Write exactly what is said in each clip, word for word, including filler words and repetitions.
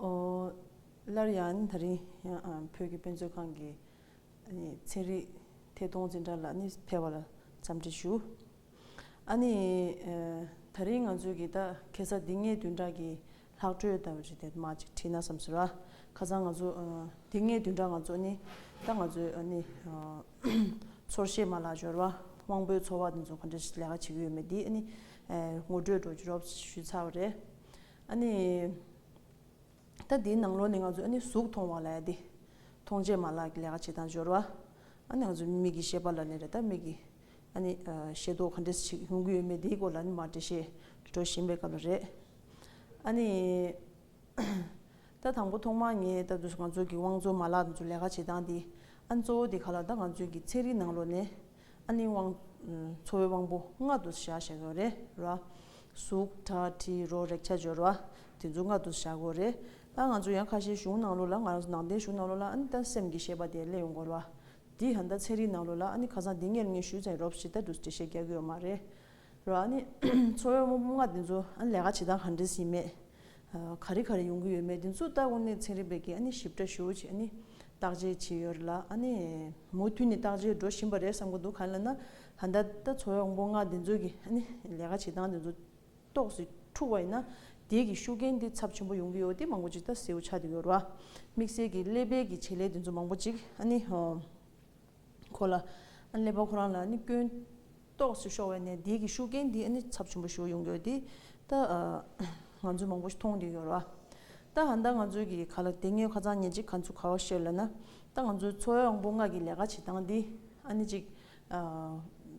ཨོ། སླར་ཡང་ད་རིང་ཡང་ཨ་བོད་ཀྱི་དཔེ་མཛོད་ཁང་གི་ཨ་ནི་ཚན་རིག་ཐད་གཏོང་འཛིན་གྲྭ་ལ་ནི་ཕེབས་པ་ལ་འཚམས་འདྲི་ཞུ། ཨ་ནི་ཨ་ད་རིང་ང་ཚོའི་གི་ད་ཁ་སང་འདི་སྔའི་བདུན་ཕྲག་གི་ལྷག་འཕྲོས་ལྟ་བུ་ཅིག་དེ་མ་ཅིག་བྲིས་ན་བསམ་སོང་ར། ཁ་སང་ང་ཚོ་ཨ་འདི་སྔའི་བདུན་ཕྲག་ང་ཚོ་ནི་ད་ང་ཚོའི་ཨ་ནི་ཨ་ཚོར་ཤེས་མ་ལག་སྦྱོར་བ་དབང་པོའི་ཚོར་བ་དེ་ཚོ་ག་འདྲ་ཞིག་ལས་ཀ་བྱེད་ཀྱི་ཡོད་མེད་འདི་ཨ་ནི་ཨ་ངོ་སྤྲོད་འདྲ་ཅིག་རོབ་ཞུས་ཚར་བ་རེད། ཨ་ནི། ད་འདིའི་ནང་ལོགས་ནས་ང་ཚོས་ཨ་ནི་གཟུགས་མཐོང་བ་ལབ་ཡ་དེ། མཐོང་བྱེད་མ་ལག་གི་ལས་ཀ་བྱེད་སྟངས་སྦྱོར་བ། ཨ་ནི་ང་ཚོའི་མིག་གི་ཤེས་པ་ལབ་ནི་རེད། ད་མིག་གི་ཨ་ནི་ཤེས་རྟོགས་ག་འདྲས་ཤིག་ཡོང་གི་ཡོད་མེད་དེའི་སྐོར་ལ་ཨ་ནི་མར་འགྲེལ་བཤད་འགྲོ་བཞིན་པའི་སྐབས་ལ་རེད། ཨ་ནི། ད་དང་པོ་ཐོག་མར་ངས་ད་དུས་ང་ཚོའི་གི་དབང་རྩོལ་མ་ལག་དེ་ཚོ་ལས་ཀ་བྱེད་སྟངས་དེ། ཨ་ནི་གཙོ་བོ་དེ་ག་ལ་ད་ང་ཚོའི་གི་ཚན་རིག་ནང་ལོགས་ནས། ཨ་ནི་དབང་། ཚོར་བའི་དབང་པོ་ལྔ་དུ་བཞག་བཞག་ཡོད་རེད་ར། གཟུགས་སྒྲ་དྲི་རོ་རེག་བྱ་སྦྱོར་བ། དེ་ཚོ་ལྔ་དུ་བཞག་གོ་རེད། ད་ང་ཚོ་ཡང་ཁ་ཤས་གཞུང་ནང་ལོགས་ལ་ང་རང་ཚོ་ནང་བསྟན་གཞུང་ནང་ལོགས་ལ་ཨ་ནི་ད་སེམས་ཀྱི་ཤེས་པ་དེ་སླེབས་ཡོང་གོ་ར། འདི་ཧ་ད་ཚན་རིག་ནང་ལོགས་ལ་ཨ་ནི་ཁ་སང་འདི་ངས་ངས་ཞུས་ཚར་རོབ་ཞིག་ད་དུ་འགྲེལ་བཤད་རྒྱག་གི་ཡོད་མ་རེད། ར་ཨ་ནི་ཚོར་བའི་དབང་པོ་ལྔ་དེ་ཚོ་ཨ་ནི་ལས་ཀ་བྱེད་སྟངས་ག་འདྲས་ཡིན་མེད། ག་རེ་ག་རེ་ཡོང་གི་ཡོད་མེད་དེ་ཚོ་ད་དངོས་གནས་ཚན་རིག་པས་ཀྱིས་ཨ་ནི་ཞིབ་ཕྲ་ཞེ་པོ་ཅིག་ཨ་ནི་བརྟག་དཔྱད་བྱས་ཡོད་རེད་ལ། ཨ་ནི་མུ་མཐུད་ནས་བརྟག་དཔྱད་འགྲོ་བཞིན་པ་རེད་བསམ་གྱི་འདུག་གང་ཡིན་ལབ་ན། ད་ལྟ་ད་ཚོར་བའི་དབང་པོ་ལྔ་དེ་ཚོ་གི་ཨ་ནི་ལས་ཀ་བྱེད་སྟངས་དེ་ཚོ་ཏོག་ཙམ་འཁྲུག་པ་ཡིན་ན་དེ་གི་ཤུགས་རྐྱེན་དེ་ཚབས་ཆེན་པོ་ཡོང་གི་ཡོད་དེ་མང་པོ་ཅིག་ད་གསལ་པོ་ཆགས་བསྡད་ཡོད་རེད་བ། དམིགས་བསལ་གྱི་ཀླད་པའི་གི་བྱེད་ལས་དེ་ཚོ་མང་པོ་ཅིག་ཨ་ནི་ཧོ། ཁོ་ལ། ཨ་ཀླད་པ་ཁོ་རང་ལ་ནི་སྐྱོན་ཏོག་ཙམ་ཤོར་བ་ནས་དེའི་གི་ཤུགས་རྐྱེན་དེ་ཨ་ནི་ཚབས་ཆེན་པོ་ཞིག་ཡོང་གི་ཡོད་དེ། ད་ཨ་ང་ཚོས་མང་པོ་ཞིག་མཐོང་བསྡད་ཡོད་རེད་བ། ད་ཧ་ད་ང་ཚོའི་གི་ག་ལ་དེ་སྔོན་ཁ་སང་ཉིན་གཅིག་ཁ་ཚུ་ག་བ་བཤད་ལབ་ན། ད་ང་ཚོའི་ཚོར་བའི་དབང་པོ་ལྔ་གི་ལས་ཀ་བྱེད་སྟངས་དེ་ཨ་ནི་གཅིག་ཨ་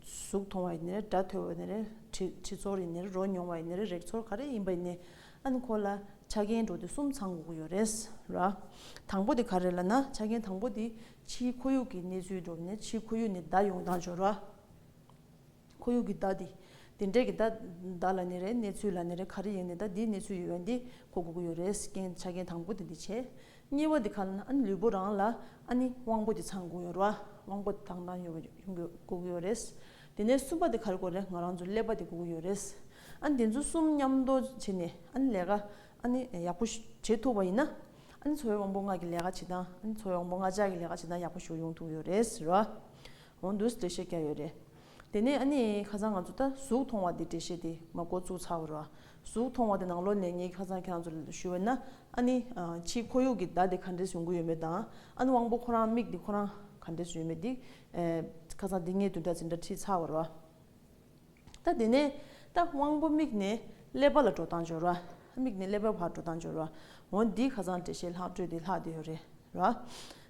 གཟུགས་མཐོང་བ་ཡིན་ནའི་རེད། སྒྲ་ཐོས་པ་ཡིན་ནའི་རེད། དྲི་དྲི་ཚོར་ཡིན་ནའི་རེད། རོ་མྱོང་བ་ཡིན་ནའི་རེད། རེག་ཚོར་ག་རེ་ཡིན་པ་ཡིན་ནའི་ཨ་ནི་ཁོ་ལ་ཆ་རྐྱེན་འགྲོ་དེ་གསུམ་ཚང་དགོས་ཀྱི་ཡོད་རེད་ར། དང་པོ་དེ་ག་རེ་ལབ་ན། ཆ་རྐྱེན་དང་པོ་དེ་ཕྱིའི་ཁོར་ཡུག་གི་གནས་ཚུལ་འགྲོ་ནས་ཕྱིའི་ཁོར་ཡུག་ནས་བརྡ་ཡོང་སྟངས་སྦྱོར་བ། ཁོར་ཡུག་གི་བརྡ་དེ། དེ་འདྲས་ཀྱི་བརྡ་བརྡ་ལབ་ནི་རེད། གནས་ཚུལ་ལབ་ནི་རེད། ག་རེ་ཡིན་ནའི་ད་དེའི་གནས་ཚུལ་ཡོད་པ་འདི་གོ་དགོས་ཀྱི་ཡོད་རེད། རྐྱེན་ཆ་རྐྱེན་དང་པོ་དེ་འདི་བྱས། གཉིས་པ་དེ་ག་ལབ་ན། ཨ་ནི་ལུས་པོ་རང་ལ་ཨ་ནི་དབང་པོ་དེ་ཚང་དགོས་ཡོད་རེད་བ། དབང་པོ་དེ་ཐང་ཐང་ཡོད་ཡོང་དགོས་ཀྱི་ཡོད་རེད། དེ་ནས་གསུམ་པ་དེ་ག་རེ་དགོས་རེད། ང་རང་ཚོ་ཀླད་པ་དེ་དགོས་ཀྱི་ཡོད་རེད། ཨ་ནི་དེ་ཚོ་གསུམ་མཉམ་དུ་བྱས་ནས་ཨ་ནི་ལས་ཀ་ཨ་ནི་ཡག་པོ་ཞིག་བྱེད་ཐུབ་པ་ཡིན་ན། ཨ་ནི་ཚོར་བའི་དབང་པོ་ལྔ་གི་ལས་ཀ་བྱེད་སྟངས། ཨ་ནི་ཚོར་བའི་དབང་པོ་ལྔ་ཆ་གི་ལས་ཀ་བྱེད་སྟངས་ཡག་པོ་ཞིག་ཡོང་ཐུབ་ཡོད་རེད་ཟེར་བ། འོ་འདུག་འགྲེལ་བཤད་བརྒྱབ་ཡོད་རེད། དེ་ནས་ཨ་ནི་ཁ་སང་ང་ཚོ་ད་གཟུགས་མཐོང་བ་དེ་འགྲེལ་བཤད་དེ་མ་འགོ་བཙུགས་ཚར་བ་རེད་བ། གཟུགས་མཐོང་བ་དེ་ནང་ལོགས་ནས་ངས་ཁ་སང་ཁྱེད་རང་ཚོ་ལ་ཞུས་པ་ཡིན་ན། ཨ་ནི་ཕྱིའི་ཁོར་ཡུག་གི་བརྡ་དེ་ག་འདྲས་ཡོང་གི་ཡོད་མེད་དང་། ཨ་ནི་དབང་པོ་ཁོ་རང་མིག་དེ་ཁོ་རང་ག་འདྲས་ཡོད་མེད་དེ་ཁ་སང་འདི་སྔའི་བདུན་ཕྲག་འཛིན་གྲྭ་ཁྲིད་ཚར་བ་རེད་བ། ད་དེ་ནས་ད་དབང་པོ་མིག་ནས་ཀླད་པ་ལ་འགྲོ་སྟངས་སྦྱོར་བ། མིག་ནས་ཀླད་པ་བར་འགྲོ་སྟངས་སྦྱོར་བ། འོ་འདི་ཁ་སང་འགྲེལ་བཤད་ལྷག་འཕྲོས་དེ་ལྷག་བསྡད་ཡོད་རེད་ར།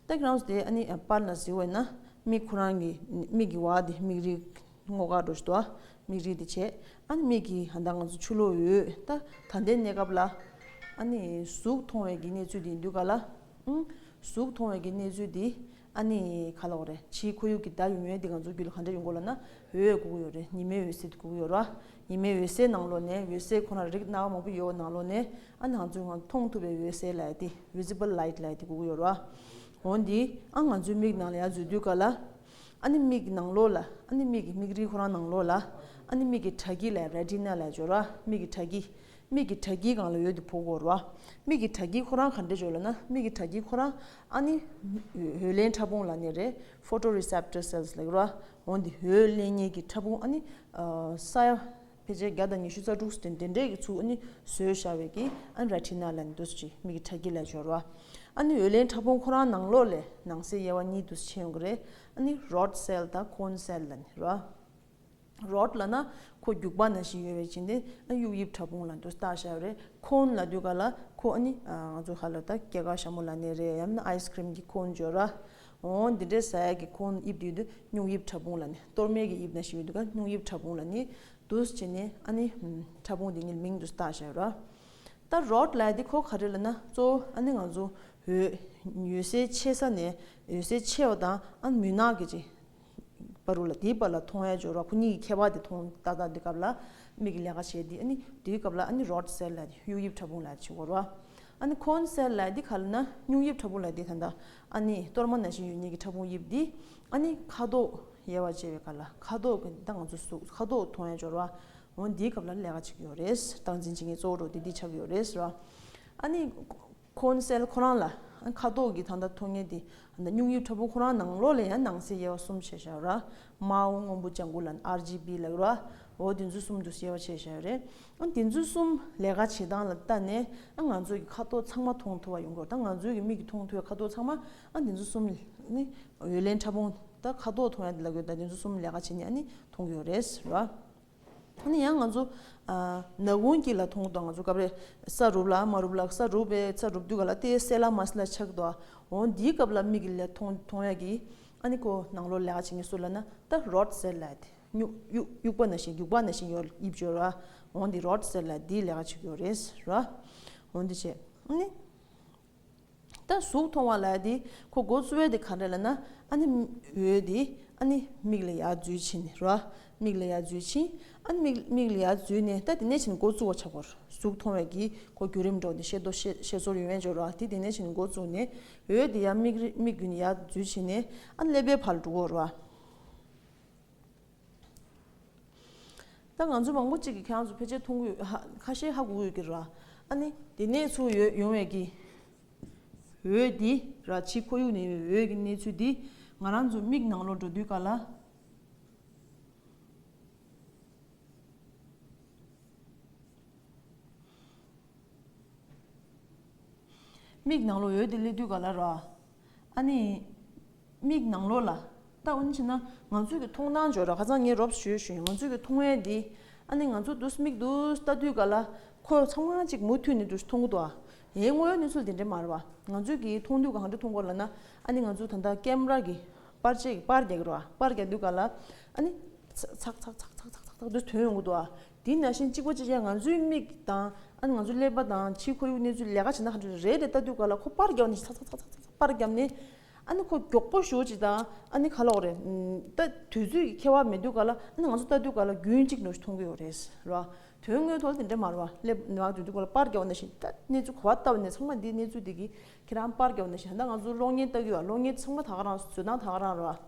ད་ཁྱེད་རང་ཚོ་དེ་ཨ་ནི་པར་ནང་གཟིགས་པ་ཡིན་ན། མིག་ཁོ་རང་གི་མིག་གི་བར་དེ་མིག་རིལ་སྔོ་དཀར་འདྲ་ཞིག་འདུག་ཨ། མིག་རིལ་དེ་བྱས། ཨ་ནི་མིག་གི་ཧ་ད་ང་ཚོ་ཕྱི་ལོགས་འོད། ད་ད་ལྟའི་གནས་སྐབས་ལ་ཨ་ནི་གཟུགས་མཐོང་བའི་གི་གནས་ཚུལ་དེ་ཡིན་དུས་ག་ལ། ཨང་། གཟུགས་མཐོང་བའི་གི་གནས་ཚུལ་དེ་ཨ་ནི་ག་ལབ་དགོས་རེད། ཕྱིའི་ཁོར་ཡུག་གི་བརྡ་ཡོང་ཡས་དེ་ང་ཚོའི་རྒྱུད་ལ་ག་འདྲ་ཡོང་གི་ཡོད་ལབ་ན། འོད་དགོས་ཀྱི་ཡོད་རེད། ཉི་མའི་འོད་ཟེར་དེ་དགོས་ཀྱི་ཡོད་རེད་བ། ཉི་མའི་འོད་ཟེར་ནང་ལོགས་ནས། འོད་ཟེར་ཁོ་ན་རིགས་སྣ་བ་མང་པོ་ཡོད་པ་ནང་ལོགས་ནས། ཨ་ནི་ང་ཚོས་ང་མཐོང་ཐུབ་པའི་འོད་ཟེར་ལབ་ཡས་དེ། visible light ལབ་ཡས་དེ་དགོས་ཀྱི་ཡོད་རེད་བ། འོ་འདི་ཨ་ང་ཚོའི་མིག་ནང་ལ་ཡར་འཛུལ་དུས་ག་ལ། ཨ་ནི་མིག་གི་ནང་ལོགས་ལ། ཨ་ནི་མིག་གི་མིག་རིལ་ཁོ་རང་ནང་ལོགས་ལ། ཨ་ནི་མིག་གི་དྲ་སྐྱིད་ལབ་ཡས། retina ལབ་ཡས་སྦྱོར་བ། མིག་གི་དྲ་སྐྱིད། མིག་གི་དྲ་སྐྱིད་སྒང་ལ་འོད་དེ་ཕོག་གི་ཡོད་རེད་བ། མིག་གི་དྲ་སྐྱིད་ཁོ་རང་ག་འདྲས་སྦྱོར་ལབ་ན། མིག་གི་དྲ་སྐྱིད་ཁོ་རང་ཨ་ནི་འོད་ལེན་ཕྲ་ཕུང་ལབ་ནི་རེད། photoreceptor cells ལབ་ཀྱི་རེད་བ། འོ་འདི་འོད་ལེན་མཁན་གྱི་ཕྲ་ཕུང་ཨ་ནི་ས་ཡ་ཕལ་ཆེར་བརྒྱ་དང་ཉི་ཤུ་རྩ་དྲུག་དེ་འདྲས་ཀྱི་ཚུར་ཨ་ནི་བཟོས་བཞག་པའི་གི་ཨ་ནི་retina ལབ་ནི་འདུག་སེ་མིག་གི་དྲ་སྐྱིད་ལབ་ཡས་སྦྱོར་བ། ཨ་ནི་འོད་ལེན་ཕྲ་ཕུང་ཁོ་རང་ནང་ལོགས་ལ་ནང་གསེས་དབྱེ་བ་གཉིས་འདུག་སེ་ཕྱེ་ཡོང་གི་རེད། ཨ་ནི་rod cell དང་cone cell ལབ་ནི་རེད་བ། rod ལབ་ན་ཁོ་རྒྱུག་པ་ནང་བཞིན་ཡོད་པའི་ཅིག་དེ་ཨ་ནི་དབྱུག་དབྱིབས་ཕྲ་ཕུང་ལབ་ནི་འདུག་སེ་བཏགས་བཞག་ཡོད་རེད། cone ལབ་དུས་ག་ལ་ཁོ་ཨ་ནི་ང་ཚོ་ཧ་ལ་ད་སྐྱེས་སྐར་ཞྭ་མོ་ལབ་ནི་རེད། ཡང་ན་ice cream གི་cone སྦྱོར་བ། འོ་འདི་འདྲས་ཟ་ཡས་ཀྱི་cone དབྱིབས་དེ་ཡོད་དུས་དབྱུག་དབྱིབས་ཕྲ་ཕུང་ལབ་ནི། གཏོར་མའི་གི་དབྱིབས་ནང་བཞིན་ཡོད་དུས་ག་དབྱུག་དབྱིབས་ཕྲ་ཕུང་ལབ་ནི། འདུག་སེ་བྱས་ནས་ཨ་ནི་ཕྲ་ཕུང་དེ་གཉིས་མིང་འདུག་སེ་བཏགས་བཞག་ཡོད་རེད་བ། ད་rod ལབ་ཡས་དེ་ཁོ་ག་རེ་ལབ་ན། གཙོ་བོ་ཨ་ནི་ང་ཚོ་འོད་འོད་ཟེར་ཆེ་ས་ནས། འོད་ཟེར་ཆེ་བ་དང་ཨ་ནི་མུན་ནག་གི་ཅིག་བར་རུ་ལ་དེའི་བར་ལ་མཐོང་ཡས་སྦྱོར་བ། ཁོ་གཉིས་ཀྱི་ཁྱད་པར་དེ་མཐོང་ཏག་ཏག་དུས་སྐབས་ལ་མིག་གི་ལས་ཀ་བྱེད་དེ། ཨ་ནི་དེའི་སྐབས་ལ་ཨ་ནི་rod cell ལབ་དེ་དབྱུག་དབྱིབས་ཕྲ་ཕུང་ལབ་དེ་བྱེད་དགོས་རེད་བ། ཨ་ནི་cone cell ལབ་དེ་ག་ལབ་ན། དབྱུག་དབྱིབས་ཕྲ་ཕུང་ལབ་དེ་ད་ལྟ་ཨ་ནི་གཏོར་མ་ནང་བཞིན་ཡོད་མཁན་གྱི་ཕྲ་ཕུང་དབྱིབས་དེ་ཨ་ནི་ཁ་དོག་དབྱེ་བ་ཕྱེ་བའི་སྐབས་ལ་ཁ་དོག་གི་ད་ང་ཚོ་གཟུགས་ཁ་དོག་མཐོང་ཡས་སྦྱོར་བ། འོ་འདིའི་སྐབས་ལ་ལས་ཀ་བྱེད་ཀྱི་ཡོད་རེད། སྟངས་འཛིན་བྱེད་མཁན་གཙོ་བོ་འདྲ་བོ་དེ་འདི་ཆགས་ཀྱི་ཡོད་རེད་ཟེར་བ། ཨ་ནི། ཀོན་སེལ་ཁོ་རང་ལ་ཁ་དོག་གི་ད་ལྟ་མཐོང་མཁན་དེ་སྨྱུ་གུ་ཕྲ་ཕུང་ཁོ་རང་ནང་ལོགས་ལ་ཡང་ནང་གསེས་དབྱེ་བ་གསུམ་བྱས་བཞག་ར། དམར་པོ་སྔོན་པོ་ལྗང་གུ་ལ་ནི་ཨར་ཇི་བི་ལབ་ར། འོ་དེ་ཚོ་གསུམ་དུ་དབྱེ་བ་བྱས་བཞག་རེད། ཨ་དེ་ཚོ་གསུམ་ལས་ཀ་བྱེད་སྟངས་ལ་ལྟ་ནས་ཨ་ང་ཚོ་གི་ཁ་དོག་ཚང་མ་མཐོང་ཐུབ་པ་ཡོང་གི་ཡོད་རེད། ད་ང་ཚོའི་གི་མིག་གིས་མཐོང་ཐུབ་པའི་ཁ་དོག་ཚང་མ་ཨ་དེ་ཚོ་གསུམ་ནི་འོད་ལེན་ཕྲ་ཕུང་ད་ཁ་དོག་མཐོང་ཡ་དེ་ལ་གི་ད་དེ་ཚོ་གསུམ་ལས་ཀ་བྱེད་ནས་ཨ་ནི་མཐོང་གི་ཡོད་རེད་ར། ཨ་ནི་ཡང་ང་ཚོ་ཨ་ནག་ཁུང་དཀྱིལ་ལ་མཐོང་དང་། ང་ཚོ་སྐབས་རེ་ས་རུབ་ལ་མ་རུབ་ལ་ས་རུབ་པའི་ས་རུབ་དུས་ག་ལ་ཏེ་གསལ་ལ་མ་གསལ་ལ་ཆགས་འདུག་འོ་འདིའི་སྐབས་ལ་མིག་གིས་ལ་མཐོང་མཐོང་ཡ་གི་ཨ་ནི་ཁོ་ནང་ལོགས་ལས་ཀ་བྱེད་མཁན་སུ་ལབ་ན་ད་རོཌ་ཟེར་ལབ་དེ་དབྱུག་དབྱུག་དབྱུག་པ་ནང་བཞིན་རྒྱུག་པ་ནང་བཞིན་ཡོད་དབྱིབས་ཡོད་ར། འོ་འདི་རོཌ་ཟེར་ལབ་འདིའི་ལས་ཀ་བྱེད་ཀྱི་ཡོད་རེད་ར། འོ་འདི་བྱས་ཨ་ནི། ད་གཟུགས་མཐོང་བ་ལབ་ཡ་དེ་ཁོ་འགོ་བཙུགས་ཡ་དེ་ག་འདྲ་ལབ་ན། ཨ་ནི་འོད་དེ་ཨ་ནི་མིག་ལ་ཡར་འཛུལ་ཕྱིན་ར། མིག་ལ་ཡར་འཛུལ་ཕྱིན། ཨ་ནི་མིག་མིག་ལ་ཡར་འཛུལ་ནས་ད་དེ་ནས་བྱས་ནས་འགོ་བཙུགས་པ་ཆགས་པར་གཟུགས་མཐོང་བའི་གི་ཁོ་བརྒྱུད་རིམ་འགྲོ་དེ་ཤེས་རྟོགས་ཤེས་ཤེས་ཚོར་ཡོང་ཡ་འཇོག་ར། དེ་དེ་ནས་བྱས་ནས་འགོ་བཙུགས་ནས་འོད་དེ་ཡར་མིག་རི་མིག་བརྒྱུད་ནས་ཡར་འཛུལ་ཕྱིན་ནས་ཨ་ནི་ཀླད་པའི་བར་འགྲོ་གི་ཡོད་ར། ད་ང་ཚོ་མང་པོ་ཅིག་གིས་ཁྱེད་རང་ཚོ་ཕལ་ཆེར་མཐོང་གི་ཡོད། ཧ་ཁ་ཤས་ཧ་གོ་གི་ཡོད་ཀྱི་ར། ཨ་ནི་དེ་ནས་ཚུར་ཡོད་ཡོང་བའི་གི་འོད་འདི་ར། ཕྱི་ཁོར་ཡུག་ནས་ཡོང་བའི་འོད་ཀྱི་གནས་ཚུལ་འདི་ང་རང་ཚོ་མིག་ནང་ལོགས་འགྲོ་དུས་ག་ལ། མིག་ནང་ལོགས་འོད་དེ་སླེབས་དུས་ག་ལ་ར། ཨ་ནི། མིག་ནང་ལོགས་ལ། ད་འོ་ན་བྱས་ན་ང་ཚོའི་གི་མཐོང་སྣང་བརྗོད་ར། ཁ་སང་ངས་རོབ་ཞུས་ཞུས་ཡིན། ང་ཚོའི་གི་མཐོང་ཡས་འདི། ཨ་ནི་ང་ཚོ་འདུག་མིག་འདུག་ལྟ་དུས་ག་ལ། ཁོ་ཚང་མ་གཅིག་མུ་མཐུད་ནས་འདུག་མཐོང་གི་འདུག་ཨ། ཡའི་དངོས་ཡོད་གནས་ཚུལ་དེ་འདྲ་མ་རེད་བ། ང་ཚོའི་གི་མཐོང་དུས་ག་ག་འདྲ་མཐོང་གི་ཡོད་ལབ་ན། ཨ་ནི་ང་ཚོ་ད་ལྟ་ཀེམ་ར་གི་པར་ཆས་ཀྱི་པར་རྒྱག་གི་རེད་བ། པར་རྒྱག་དུས་ག་ལ། ཨ་ནི། ཚག་ཚག་ཚག་ཚག་ཚག་ཚག་འདུག་ཐོན་ཡོང་གི་འདུག་ཨ། དེ་ནང་བཞིན་གཅིག་པ་གཅིག་རྐྱང་ང་ཚོའི་མིག་དང་ཨ་ནི་ང་ཚོའི་ཀླད་པ་དང་ཕྱིའི་ཁོར་ཡུག་གནས་ཚུལ་ལས་ཀ་བྱེད་ན་ག་འདྲ་རེད་རེད་ལྟ་དུས་ག་ལ་ཁོ་པར་རྒྱབ་ནས་ཚག་ཚག་ཚག་ཚག་ཚག་པར་རྒྱབ་ནས། ཨ་ནི་ཁོ་མགྱོགས་པོ་ཞེ་པོ་ཅིག་དང་ཨ་ནི་ག་ལབ་དགོས་རེད། ད་དུས་ཚོད་ཀྱི་ཁྱད་པར་མེད་དུས་ག་ལ་ཨ་ནི་ང་ཚོ་ལྟ་དུས་ག་ལ་རྒྱུན་གཅིག་ནང་བཞིན་མཐོང་གི་ཡོད་རེད་ར། དོན་དངོས་ཐོག་ལ་དེ་འདྲ་མ་རེད་བ། ཀླད་པ་ནང་དུས་དུས་ག་ལ་པར་རྒྱབ་ནང་བཞིན་ད་གནས་ཚུལ་ག་པར་ལྟ་བ་ནས་ཚང་མ་འདི་གནས་ཚུལ་འདི་གི་ཁྱེད་རང་པར་རྒྱབ་ནང་བཞིན། ད་ང་ཚོ་གློག་བརྙན་ལྟ་གི་ཡོད། གློག་བརྙན་ཚང་མ་ད་ག་རང་བཟོ་སྟངས་ད་ག་རང་རེད་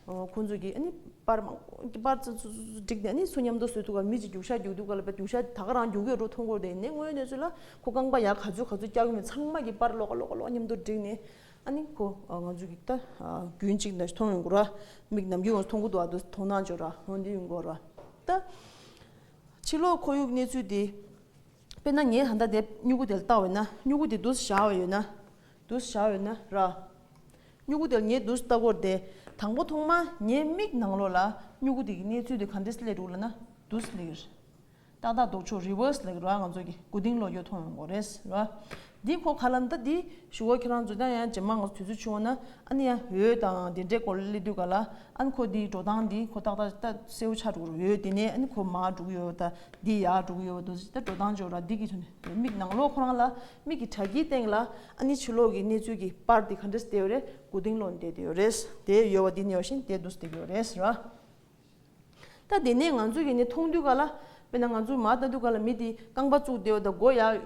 བ། ཁོང་ཚོས་ཀྱིས་ཨ་ནི་པར་མང་པོ་པར་ཚོ་ཚོ་ཚོ་བསྒྲིགས་ནས་ཨ་ནི་ཚོ་མཉམ་དུ་བཟོས་འདུག་ག་མི་གཅིག་རྒྱུག་ཤར་རྒྱུག་དུས་ག་ལ་པར་རྒྱུག་ཤར་ད་ག་རང་རྒྱུག་གི་ཡོད་འགྲོ་མཐོང་གི་ཡོད་རེད། ཡིན་ནའི་དངོས་ཡོད་གནས་ཚུལ་ལ་ཁོ་རྐང་པ་ཡར་ག་ཚོད་ག་ཚོད་བཀྱག་གི་མིན་ཚང་མ་གི་པར་ལོག་ལོག་ལོག་མཉམ་དུ་བསྒྲིགས་ནས་ཨ་ནི་ཁོ་ང་ཚོ་གི་ད་རྒྱུན་གཅིག་ནས་མཐོང་ཡོང་གི་ར། མིག་ནམ་རྒྱུན་ཡོངས་མཐོང་གི་འདུག་ཨ། དུ་མཐོང་སྣང་བྱོས་ར། འོ་འདི་ཡོང་གི་ར། ད་ཕྱི་ལོགས་ཁོར་ཡུག་གནས་ཚུལ་འདི། དཔེར་ན་ངས་ད་ལྟ་དེ་སྨྱུ་གུ་དེ་ལ་བལྟ་བ་ཡིན་ན། སྨྱུ་གུ་དེ་འདུག་སེ་བཞག་པ་ཡོད་ན། འདུག་སེ་བཞག་པ་ཡོད་ན་ར། སྨྱུ་གུ་དེ་ལ་ངས་འདུག་སེ་ལྟ་གི་ཡོད་རེད་དེ། དང་པོ་ཐོག་མ་ངའི་མིག་ནང་ལོགས་ལ་སྨྱུ་གུ་དེ་གི་གནས་ཚུལ་དེ་ག་འདྲས་སེ་སླེབས་འདུག་ལབ་ན། འདུག་སེ་སླེབས་ཀྱི་རེད། ཏག་ཏག་ལྡོག་ཕྱོགས་རི་ཝར་སི་ལབ་ཀྱི་རེད་བ། ང་ཚོ་གི་མགོ་རྟིང་ལོག་ཡོད་མཐོང་ཡོང་གི་རེད་བ། འདི་ཁོ་ག་ལ་ད་འདི་ཞུ་བ་ཁྱེད་རང་ཚོ་ད་ཡང་རྗེས་མ་ང་ཚོ་དུས་ཚོད་བྱུང་བ་ན་ཨ་ནི་ཡང་འོད་དང་དེ་འདྲའི་སྐོར་སླེབས་དུས་ག་ལ། ཨ་ནི་ཁོ་འདིའི་འགྲོ་སྟངས་འདི་ཁོ་ཏག་ཏག་ཏག་གསལ་པོ་ཆགས་འགྲོ་གི་རེད། འོད་དེ་ནས་ཨ་ནི་ཁོ་མར་འགྲོ་གི་ཡོད་པ་དང་འདི་ཡར་འགྲོ་གི་ཡོད་པ་དང་ད་འགྲོ་སྟངས་འཇོག་ར། འདི་གི་ཐོག་ནས་མིག་ནང་ལོགས་ཁོ་རང་ལ་མིག་གི་དྲ་རྒྱའི་སྟེང་ལ་ཨ་ནི་ཕྱི་ལོགས་ཀྱི་གནས་ཚུལ་གྱི་པར་འདི་ག་འདྲས་བསྡད་ཡོད་རེད། མགོ་རྟིང་ལོག་བསྡད་དེ་ཡོད་རེད། དེ་ཡོད་པ་འདི་ནས་ཡོད་བཞིན་དེ་འདུག་སེ་བསྡད་ཀྱི་ཡོད་རེད་ར། ད་དེ་ནས་ང་ཚོ་གིས་ནི་མཐོང་དུས་ག་ལ། དཔེར་ན་ང་ཚོས་མར་ལྟ་དུས་ག་ལ་མི་དེ་རྐང་པ་བཙུགས་བསྡད་ཡོད་དང་མགོ་ཡར།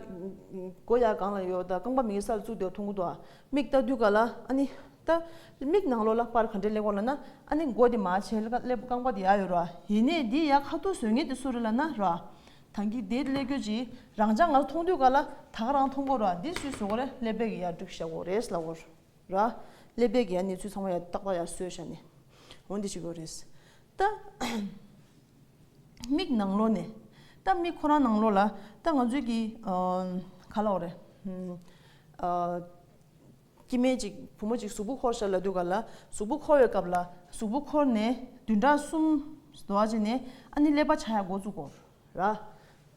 མགོ་ཡར་སྒང་ལ་ཡོད་དང་རྐང་པ་མིག་གི་ས་ལ་བཙུགས་བསྡད་ཡོད་མཐོང་གི་འདུག་ཨ། མིག་ལྟ་དུས་ག་ལ་ཨ་ནི། ད། མིག་ནང་ལོགས་ལ་པར་ག་འདྲས་སླེབས་ཀྱི་ཡོད་ལབ་ན། ཨ་ནི་མགོ་དེ་མར་བྱས་ལ་སླེབས་རྐང་པ་དེ་ཡར་ཡོད་ར། ཡིན་ནའི་འདི་ཡར་ཁ་ཐུག་བཟོ་མཁན་དེ་སུ་རེད་ལབ་ན་ར། ད་གིན་དེ་སླེབས་རྒྱུ་ཅིག་རང་ཅག་ང་ཚོ་མཐོང་དུས་ག་ལ་ད་ག་རང་མཐོང་གི་ཡོད་ར། འདི་སུས་བཟོས་ཀྱི་ཡོད་རེད། ཀླད་པས་ཀྱིས་ཡར་བསྒྲིགས་བཞག་གི་ཡོད་རེད་ལབ་ཀྱི་ཡོད་ར། ར། ཀླད་པས་ཀྱིས་ཡར་གནས་ཚུལ་ཚང་མ་ཡར་ཏག་ཏག་ཡར་བཟོས་བཞག་ནས། འོ་འདི་བྱེད་ཀྱི་ཡོད་རེད། ད། མིག་ནང་ལོགས་ནས། ད་མིག་ཁོ་རང་ནང་ལོགས་ལ། ད་ང་ཚོས་ཀྱིས། ཨ། ག་ལབ་དགོས་རེད། ཨ། སྐྱེ་དམན་ཅིག་བུ་མོ་ཅིག་གཟུགས་པོ་འཁོར་ཤག་ལབ་དུས་ག་ལ། གཟུགས་པོ་འཁོར་བའི་སྐབས་ལ་གཟུགས་པོ་འཁོར་ནས་བདུན་ཕྲག་གསུམ་འགྲོ་བ་ཅིག་ནས་ཨ་ནི་ཀླད་པ་ཆགས་ཡ་འགོ་བཙུགས་ཀྱི་ཡོད་ར།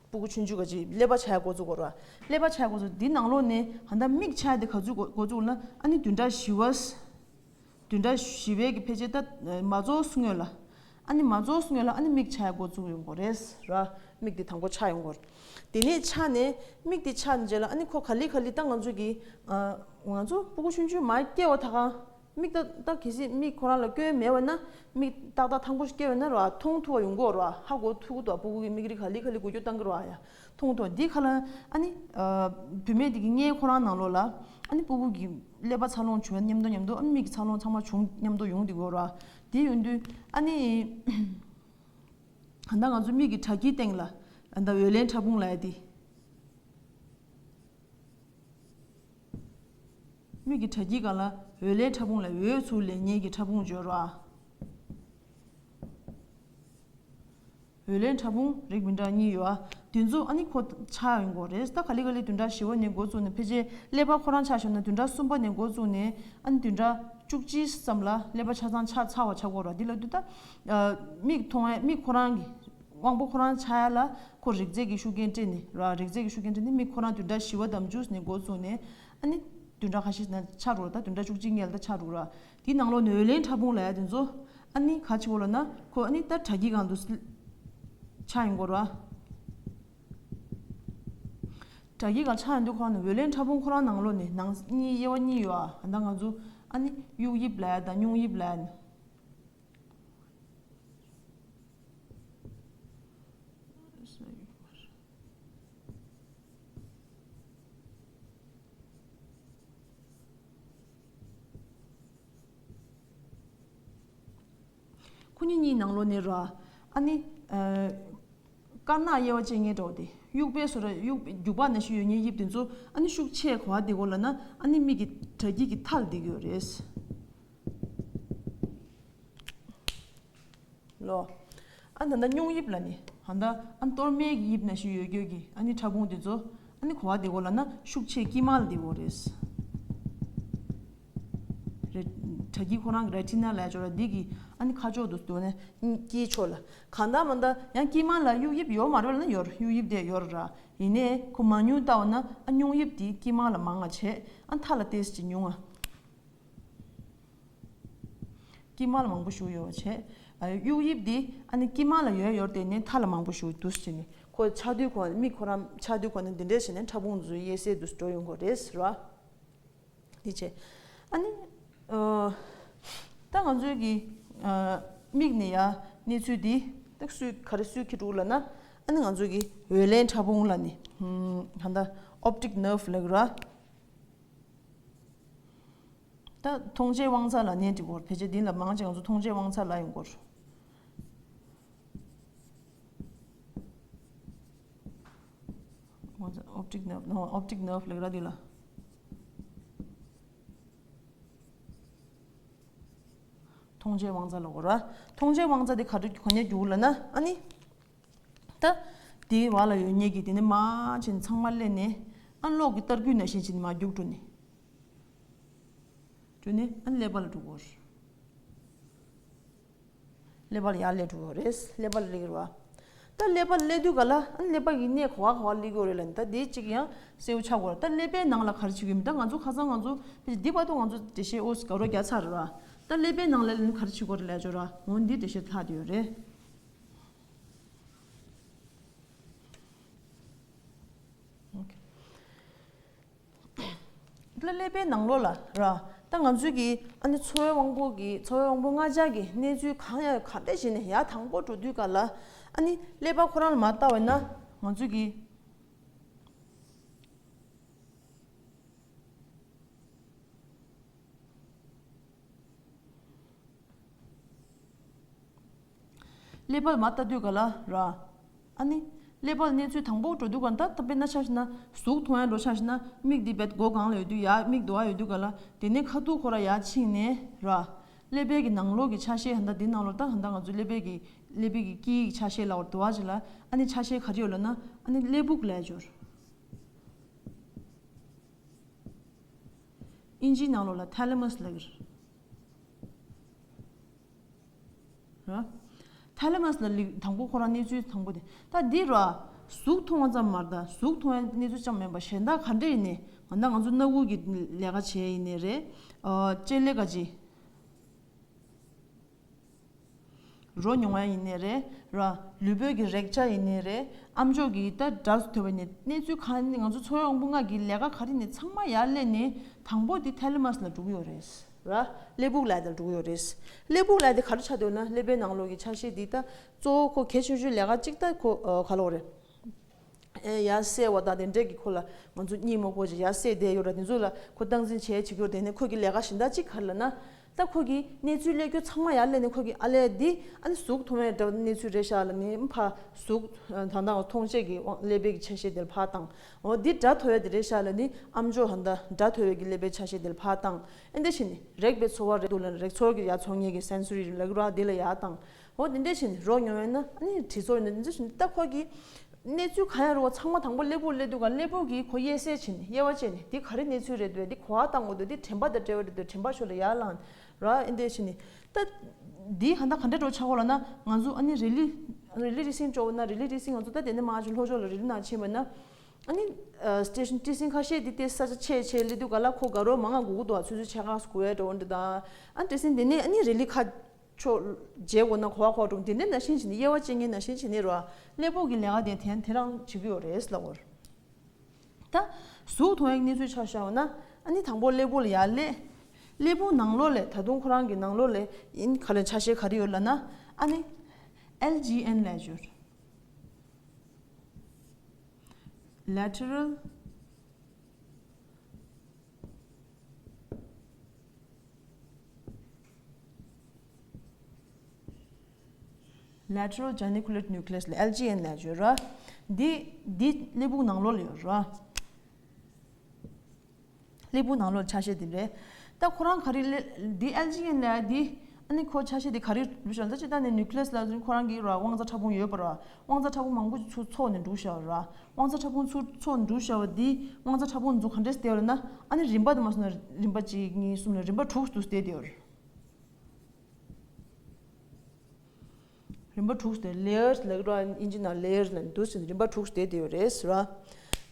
སྤུ་གུ་ཆུང་ཆུང་ག་ཅིག་ཀླད་པ་ཆགས་ཡ་འགོ་བཙུགས་ཀྱི་ཡོད་ར། ཀླད་པ་ཆགས་ཡ་འགོ་བཙུགས། འདི་ནང་ལོགས་ནས་ད་ལྟ་མིག་ཆགས་ཡ་དེ་ག་ཚོད་འགོ་འགོ་བཙུགས་ན། ཨ་ནི་བདུན་ཕྲག་བཞི་པ། བདུན་ཕྲག་བཞི་པའི་གི་ཕལ་ཆེར་ད་མ་རྫོགས་སྔོན་ལ། ཨ་ནི་མ་རྫོགས་སྔོན་ལ་ཨ་ནི་མིག་ཆགས་ཡ་འགོ་བཙུགས་ཡོང་གི་ཡོད་རེད་ར། མིག་དེ་དང་པོ་ཆགས་ཡོང་གི་ཡོད་རེད། དེ་ནས་ཆགས་ནས་མིག་དེ་ཆགས་ནས་རྗེས་ལ་ཨ་ནི་ཁོ་ག་ལེ་ག་ལེ་ད་ང་ཚོ་གི། ཨ། ང་ཚོ་སྤུ་གུ་ཆུང་ཆུང་མར་སྐྱེ་བ་ད་ག་མིག་ད་ད་གལ་སྲིད་མིག་ཁོ་རང་ལ་སྐྱོན་མེད་པ་ན། མིག་ཏག་ཏག་ཐང་པོ་ཞིག་སྐྱེ་བ་ན་ར། མཐོང་ཐུབ་པ་ཡོང་གི་ཡོད་ར། ཧ་གོ་ཐུབ་ཀྱི་འདུག་སྤུ་གུ་གི་མིག་རིལ་ག་ལེ་ག་ལེ་འགུལ་སྐྱོད་བཏང་གི་ར་ཡ། མཐོང་ཐུབ་པ་འདི་ག་ལ་ཨ་ནི། ཨ། བུད་མེད་དེ་གི་མངལ་ཁོ་རང་ནང་ལོགས་ལ་ཨ་ནི་སྤུ་གུ་གི་ཀླད་པ་འཚར་ལོངས་བྱུང་བའི་མཉམ་དུ་མཉམ་དུ་ཨ་ནི་མིག་གི་འཚར་ལོངས་ཚང་མ་བྱུང་མཉམ་དུ་ཡོང་བསྡད་ཀྱི་ཡོད་ར། དེ་ཡོང་དུས་ཨ་ནི། ད་ང་ཚོ་མིག་གི་དྲ་རྒྱའི་སྟེང་ལ་ད་འོད་ལེན་ཕྲ་ཕུང་ལབ་ཡ་དེ། མིག་གི་དྲ་རྒྱའི་སྒང་ལ་འོད་ལེན་ཕྲ་ཕུང་ལ་འོད་ཚུར་ལེན་མཁན་གྱི་ཕྲ་ཕུང་སྦྱོར་བ། འོད་ལེན་ཕྲ་ཕུང་རིགས་མི་འདྲ་གཉིས་ཡོད། དེ་ཚོ་ཨ་ནི་ཁོ་ཆགས་ཡོང་གི་རེད། ད་ག་ལེ་ག་ལེ་བདུན་ཕྲག་བཞི་པ་ནས་འགོ་བཙུགས་ནས་ཕལ་ཆེར་ཀླད་པ་ཁོ་རང་ཆ་བཞག་ན་བདུན་ཕྲག་གསུམ་པ་ནས་འགོ་བཙུགས་ནས་ཨ་ནི་བདུན་ཕྲག་བཅུ་གཅིག་ཙམ་ལ་ཀླད་པ་ཆ་ཚང་ཆགས་ཚར་བ་ཆགས་ཀྱི་ཡོད་རེད། འདི་ལབ་དུས་ད་མིག་མཐོང་ཡ་མིག་ཁོ་རང་གི་དབང་པོ་ཁོ་རང་ཆགས་ཡ་ལ་ཁོ་རིགས་རྫས་ཀྱི་ཤུགས་རྐྱེན་སྤྲད་ནས་ར། རིགས་རྫས་ཀྱི་ཤུགས་རྐྱེན་སྤྲད་ནས་མིག་ཁོ་རང་བདུན་ཕྲག་བཞི་པ་དམ་འཇུག་ནས་འགོ་བཙུགས་ནས་ཨ་ནི་བདུན་ཕྲག་ཁ་ཤས་ན་ཆགས་འགྲོ་ར། ད་བདུན་ཕྲག་བཅུ་གཅིག་སྔོན་ལ་ད་ཆགས་འགྲོ་ར། དེའི་ནང་ལོགས་ནས་འོད་ལེན་ཕྲ་ཕུང་ལབ་ཡ་དེ་ཚོ་ཨ་ནི་ག་ཆེ་བོ་ལབ་ན་ཁོ་ཨ་ནི་ད་དྲ་རྒྱའི་སྒང་དུ་ཆགས་ཡོང་གི་ར། དྲ་རྒྱའི་སྒང་ཆགས་ཡོང་དུས་ཁོ་རང་ནས་འོད་ལེན་ཕྲ་ཕུང་ཁོ་རང་ནང་ལོགས་ནས་ནང་གཉིས་དབྱེ་བ་གཉིས་ཡོད་ཨ། ད་ང་ཚོ་ཨ་ནི་གཡུག་དབྱིབས་ལབ་ཡ་དང་སྙུང་དབྱིབས་ལབ་ཡ། ཁོ་གཉིས་གཉིས་ནང་ལོགས་ནས་ར། ཨ་ནི། ཨ། དཀར་ནག་དབྱེ་བ་ཕྱེ་མཁན་འདྲ་བོ་དེ། དབྱུག་པའི་བཟོ་འདྲ་དབྱུག་རྒྱུག་པ་ནང་བཞིན་ཡོད་མཁན་དབྱིབས་དེ་ཚོ་ཨ་ནི་ཤུགས་ཆེ་ག་པར་བསྡད་ཀྱི་ཡོད་ལབ་ན་ཨ་ནི་མིག་གི་དྲ་རྒྱའི་གི་མཐའ་ལ་བསྡད་ཀྱི་ཡོད་རེད། ལོ། ཨ་ད་ལྟ་སྙུང་དབྱིབས་ལབ་ནི་ཨ་ད་ཨ་གཏོར་མའི་གི་དབྱིབས་ནང་བཞིན་ཡོད་རྒྱུ་གི་ཨ་ནི་ཕྲ་ཕུང་དེ་ཚོ་ཨ་ནི་ག་པར་བསྡད་ཀྱི་ཡོད་ལབ་ན་ཤུགས་ཆེ་དཀྱིལ་མ་ལ་བསྡད་ཀྱི་ཡོད་རེད། རེ། དྲ་རྒྱའི་ཁོ་རང་གི་རེ་ཊི་ན་ལབ་ཡ་ཅིག་ཡོད་ར། འདི་གི་ཨ་ནི་ཁ་ཕྱོགས་དུ་སྡོད་ནས་དཀྱིལ་ཕྱོགས་ལ། གང་ལྟར་མ་ལྟར་ཡང་དཀྱིལ་མ་ལ་དབྱུག་དབྱིབས་ཡོད་མ་རེད་ལབ་ན་ཡོད་རེད། དབྱུག་དབྱིབས་དེ་ཡོད་རེད་ར། ཡིན་ནའི་ཁོ་མང་ཉུང་ལྟ་བ་ན་ཨ་སྙུང་དབྱིབས་དེ་དཀྱིལ་མ་ལ་མང་ང་བྱས་ཨ་མཐའ་ལ་ཏོག་ཙམ་ཅིག་ཉུང་ང་། དཀྱིལ་མ་ལ་མང་པོ་ཞིག་ཡོད་པ་བྱས། ཨ་དབྱུག་དབྱིབས་འདི་ཨ་ནི་དཀྱིལ་མ་ལ་ཡོད་ཡོད་དེ་ནས་མཐའ་ལ་མང་པོ་ཞིག་འདུག་ཟེར་ནས་ཁོ་ཆགས་དུས་ཁོ་མིག་ཁོ་རང་ཆགས་དུས་ཁོ་ནི་འདི་འདྲས་བྱས་ནས་ཕྲ་ཕུང་ཚོའི་དབྱེ་གསལ་དུ་འགྲོ་ཡོང་གི་རེད་ཟེར་བ། འདི་བྱས། ཨ་ནི། ཨ། ད་ང་ཚོའི་གི། ཨ། མིག་ནས་ཡ་གནས་ཚུལ་འདི་ད་སུས་ག་རེ་སུས་འཁྱེར་འགྲོ་ལབ་ན་ཨ་ནི་ང་ཚོའི་གི་འོད་ལེན་ཕྲ་ཕུང་ལབ་ནི། ཧུམ། ད་ལྟ་optic nerve ལབ་ཀྱི་ར། ད་མཐོང་བྱེད་དབང་རྩ་ལབ་ནས་འགྲིག་གོ། ཕལ་ཆེར་འདི་ལ་མང་ཆེ་ང་ཚོ་མཐོང་བྱེད་དབང་རྩ་ལབ་ཡོང་གོ། དབང་རྩ། optic nerve། no, optic nerve ལབ་ར་འདི་ལ། མཐོང་བྱེད་དབང་རྩ་ལབ་གོ་ར། མཐོང་བྱེད་དབང་རྩ་འདི་ག་རེ་ག་ནས་རྒྱུག་ལབ་ན་ཨ་ནི། ད། དེའི་བར་ལ་ཡོད་མཁན་གྱི་དེ་ནས་མར་ཕྱིན་ཚང་མ་སླེབས་ནས་ཨ་གློག་གི་ཏར་སྐུད་ནང་བཞིན་ཕྱིན་མར་རྒྱུག་འགྲོ་ནས། འགྲོ་ནས་ཨ་ཀླད་པ་ལ་འགྲོ་གོ། ཀླད་པ་ལ་ཡར་སླེབས་འགྲོ་གོ་རེད། ཀླད་པ་ལ་སླེབས་ཀྱི་རེད་བ། ད་ཀླད་པ་ལ་སླེབས་དུས་ག་ལ་ཨ་ཀླད་པ་གི་གནས་ག་བ་ག་བ་སླེབས་ཀྱི་ཡོད་རེད་ལབ་ནས་ད་དེ་གཅིག་ཡང་གསལ་པོ་ཆགས་དགོས་རེད། ད་ཀླད་པའི་ནང་ལ་ག་རེ་བྱེད་ཀྱི་ཡོད་མིན། ད་ང་ཚོ་ཁ་སང་ང་ཚོ་ཕལ་ཆེར་འདི་བར་དུ་ང་ཚོ་འགྲེལ་བཤད་ཨོ་སི་ག་རོ་རྒྱག་ཚར་རེད་བ། ད་ཀླད་པའི་ནང་ལ་ག་རེ་བྱེད་དགོས་རེད་ལབ་ཆོག་ར། འོ་འདི་འགྲེལ་བཤད་ལྷག་བསྡད་ཡོད་རེད། འདི་ལ་ཀླད་པའི་ནང་ལོགས་ལ་ར། ད་ང་ཚོའི་གི་ཨ་ནི་ཚོར་བའི་དབང་པོ་གི་ཚོར་བའི་དབང་པོ་ལྔ་ཆར་གི་གནས་ཚུལ་གང་ཡང་ག་འདྲ་ཞིག་ནས་ཡར་དང་པོ་འགྲོ་དུས་ག་ལ་ཨ་ནི་ཀླད་པ་ཁོ་རང་ལ་མར་ལྟ་བས་ན་ང་ཚོའི་གི་ཀླད་པ་ལ་མར་ལྟ་དུས་ག་ལ་ར། ཨ་ནི། ཀླད་པ་ལ་གནས་ཚུལ་དང་པོ་འགྲོ་དུས་ག་ལ་ད་ད་དཔེར་ན་ཆ་བཞག་ན་གཟུགས་མཐོང་ཡ་འགྲོ་ཆ་བཞག་ན་མིག་འདི་བེད་སྒོ་སྒང་ལ་ཡོད་དུས་ཡ་མིག་དོ་བ་ཡོད་དུས་ག་ལ་དེ་ནས་ཁ་ཐུག་ཁོ་ར་ཡ་ཕྱིན་ནས་ར། ཀླད་པའི་གི་ནང་ལོགས་ཀྱི་ཆ་ཤས་ཧན་ད་འདི་ནང་ལོགས་ད་ཧན་ད་ང་ཚོ་ཀླད་པའི་གི་ཀླད་པའི་གི་དཀྱིལ་གྱི་ཆ་ཤས་ལ་བར་དོ་བ་ཅིག་ལ་ཨ་ནི་ཆ་ཤས་ག་རེ་ཡོད་ལབ་ན་ཨ་ནི་ཀླད་ཕུག་ལབ་ཡ་ཅིག་ཡོད་རེད། ཨིན་ཇིའི་ནང་ལོགས་ལ་ཐེ་ལེ་མ་སི་ལབ་ཀྱི་རེད། ར། ཐེ་ལེ་མ་སི་ལ་ལི་དང་པོ་ཁོ་རང་གནས་ཚུལ་དང་པོ་དེ། ད་འདི་ར། གཟུགས་མཐོང་བ་ཙམ་མ་རེད། ད་གཟུགས་མཐོང་བའི་གནས་ཚུལ་ཙམ་མིན་པ་གཞན་དག་ག་འདྲ་ཡིན་ནའི་ང་ད་ང་ཚོ་སྣ་བུག་གི་ལས་ཀ་བྱས་ཡིན་ནའི་རེད། ཨ། ལྕེ་ལས་ཀ་བྱེད། རོ་མྱོང་ཡ་ཡིན་ནའི་རེད་ར། ལུས་པོའི་གི་རེག་བྱ་ཡིན་ནའི་རེད། ཨམ་ཅོག་གི་ད་སྒྲ་ཐོས་པ་ནས་གནས་ཚུལ་གང་ཡིན་ནའི་ང་ཚོ་ཚོར་བའི་དབང་པོ་ལྔ་གི་ལས་ཀ་ག་རེ་ནས་ཚང་མ་ཡར་སླེབས་ནས་དང་པོ་དེ་ཐེ་ལེ་མ་སི་ལ་འགྲོ་གི་ཡོད་རེད་ར། ཀླད་ཕུག་ལབ་ཡ་དེ་ལ་འགྲོ་གི་ཡོད་རེད། ཀླད་ཕུག་ལབ་ཡ་དེ་ག་རེ་ཆགས་འདུག་ན་ཀླད་པའི་ནང་ལོགས་ཀྱི་ཆ་ཤས་འདི་ད་གཙོ་བོ་ཁོ་གལ་ཆེ་ཤོས་ལས་ཀ་གཅིག་ད་ཁོ་ཨ་ག་ལབ་དགོས་རེད། ཨེ་ཡར་གསལ་བ་དང་དེ་འདྲས་ཀྱི་ཁོ་ལ་ང་ཚོ་གཉིད་མ་ཁུག་ཅིག་ཡར་གསལ་བསྡད་ཡོད་ར། དེ་ཚོ་ལ་ཁོ་སྟངས་འཛིན་བྱས་བྱེད་ཀྱི་ཡོད། དེ་ནས་ཁོ་གི་ལས་ཀ་གཞན་དག་གཅིག་ག་རེ་ལབ་ན། ད་ཁོ་གིས་གནས་ཚུལ་སླེབས་རྒྱུ་ཚང་མ་ཡར་སླེབས་ནས་ཁོ་གིས་ཨ་ལས་འདི་ཨ་ནི་གཟུགས་མཐོང་བའི་འདྲ་བ་གནས་ཚུལ་རེད་ཤག་ལབ་ནས་ཕར་གཟུགས་ད་ལྟ་མཐོང་བྱེད་ཀྱི་དབང་ཀླད་པའི་གི་ཆ་ཤས་དེ་ལ་ཕར་བཏང་། འོ་འདི་སྒྲ་ཐོས་ཡ་དེ་རེད་ཤག་ལབ་ནས་ཨམ་ཅོག་ད་ལྟ་སྒྲ་ཐོས་པའི་གི་ཀླད་པའི་ཆ་ཤས་དེ་ལ་ཕར་བཏང་། ཨེ་འདི་བྱས་ནས་རེག་པའི་ཚོར་བ་རེད་འདུག་ལབ་ནས་རེག་ཚོར་གྱི་ཡར་ཚོར་མཁན་གྱི་སེན་སོ་རི་ལབ་ཀྱི་རེད་བ། དེ་ལ་ཡར་བཏང་། འོ་དེ་འདྲ་བྱས་ནས་རོ་མྱོང་བས་ན་ཨ་ནི་དྲི་ཚོར་ཡིན་ན་འདི་འདྲ་བྱས་ནས་ད་ཁོ་གིས་གནས་ཚུལ་གང་ཡང་རུང་བ་ཚང་མ་དང་པོ་སླེ་པོ་སླེབས་དུས་ག་སླེ་པོ་གིས་ཁོ་དབྱེ་གསལ་བྱས་ནས་དབྱེ་བ་བྱས་ནས་འདི་ག་རེ་གནས་ཚུལ་རེད་འདུག་འདི་ག་པར་བཏང་དགོས་འདུག་འདི་དྲན་པ་དང་འབྲེལ་བ་རེད་འདུག་དྲན་པ་ཤོར་ལ་ཡར་ལངས་ར། ཨེ་འདྲ་བྱས་ནས་ད་འདི་ག་ད་ག་འདྲ་འགྲོ་ཆགས་གོ་ལབ་ན་ང་ཚོ་ཨ་ནི་རི་ལི་རི་ལི་རི་སིང་སྤྲོ་བོ་ན་རི་ལི་རི་སིང་ང་ཚོ་ད་དེ་ནས་མ་ཅིག་ལྷོ་ཕྱོགས་ལ་རི་ལི་ནང་ཕྱིན་པ་ན་ཨ་ནི་སི་ཊེ་ཤན་སྤྲེལ་སེང་ཁ་ཤས་འདི་ཏེ་ས་ཆ་ཆེ་ཆེ་སླེབས་དུས་ག་ལ་ཁོ་དགའ་རོགས་མང་ང་སྒུག་གི་འདུག་ཚོད་ཚོད་ཆེ་ཁག་སྒུག་ཡ་འགྲོ་འདི་དང་ཨ་སྤྲེལ་སེང་དེ་ནས་ཨ་ནི་རི་ལི་ཁ་ཕྱོགས་མཇལ་དགོས་ན་གོ་བ་གོ་འགྲོ་འདི་འདྲའི་ནང་བཞིན་བྱས་ནས་དབྱེ་བ་འབྱེད་མཁན་ནང་བཞིན་བྱས་ནས་རོ། སླེ་པོ་གི་ལས་ཀ་དེ་དེ་དེ་རང་བྱེད་ཀྱི་ཡོད་རེད་ལབ་པ་རེད། ད་གཟུགས་མཐོང་བའི་གནས་ཚུལ་ཆ་བཞག་ན་ཨ་ནི་དང་པོ་སླེ་པོ་ལ་ཡར་སླེབས། སླེ་པོ་ནང་ལོགས་ལ་ད་དུང་ཁོ་རང་གི་ནང་ལོགས་ལ་ཡིན་ག་ལ་ཆ་ཤས་ག་རེ་ཡོད་ལབ་ན་ཨ་ནི་ཨེལ་ཇི་ཨེན་ལབ་ཡོད། Lateral Lateral geniculate nucleus ལ་ཨེལ་ཇི་ཨེན་ལབ་ཡོད་ར། འདི་འདི་སླེ་པོ་ནང་ལོགས་ལ་ཡོད་ར། སླེ་པོ་ནང་ལོགས་ལ་ཆ་ཤས་འདི་རེད། ད་ཁོ་རང་ག་རེ་ལས་འདི་ཨེལ་ཇི་ཨེན་ལབ་འདི་ཨ་ནི་ཁོ་ཆ་ཤས་འདི་ག་རེ་ལབ་ཤག་ད་ཅི་ད་ནི་nucleus ལ་ཁོ་རང་གི་ར་དབང་རྩ་ཕྲ་ཕུང་ཡོད་པ་ར། དབང་རྩ་ཕྲ་ཕུང་མང་པོ་ཅིག་ཚུར་འཚོགས་ནས་འདུག་ཤག་ར། དབང་རྩ་ཕྲ་ཕུང་ཚུར་འཚོགས་ནས་འདུག་ཤག་བ་འདི་དབང་རྩ་ཕྲ་ཕུང་ཚོ་ག་འདྲས་བསྡད་ཡོད་ལབ་ན་ཨ་ནི་རིམ་པ་དུ་མ་སོང་ན་རིམ་པ་གཅིག་གཉིས་གསུམ་ལ་རིམ་པ་དྲུག་ཏུ་བསྡད་ཡོད་རེད། རིམ་པ་དྲུག་སྟེ་layers ལབ་ཀྱི་རེད། དབྱིན་ཇི་ནང་layers ལབ་འདུག་ཟེར་ནས་རིམ་པ་དྲུག་སྟེ་དེ་ཡོད་རེད་ཟེར་བ།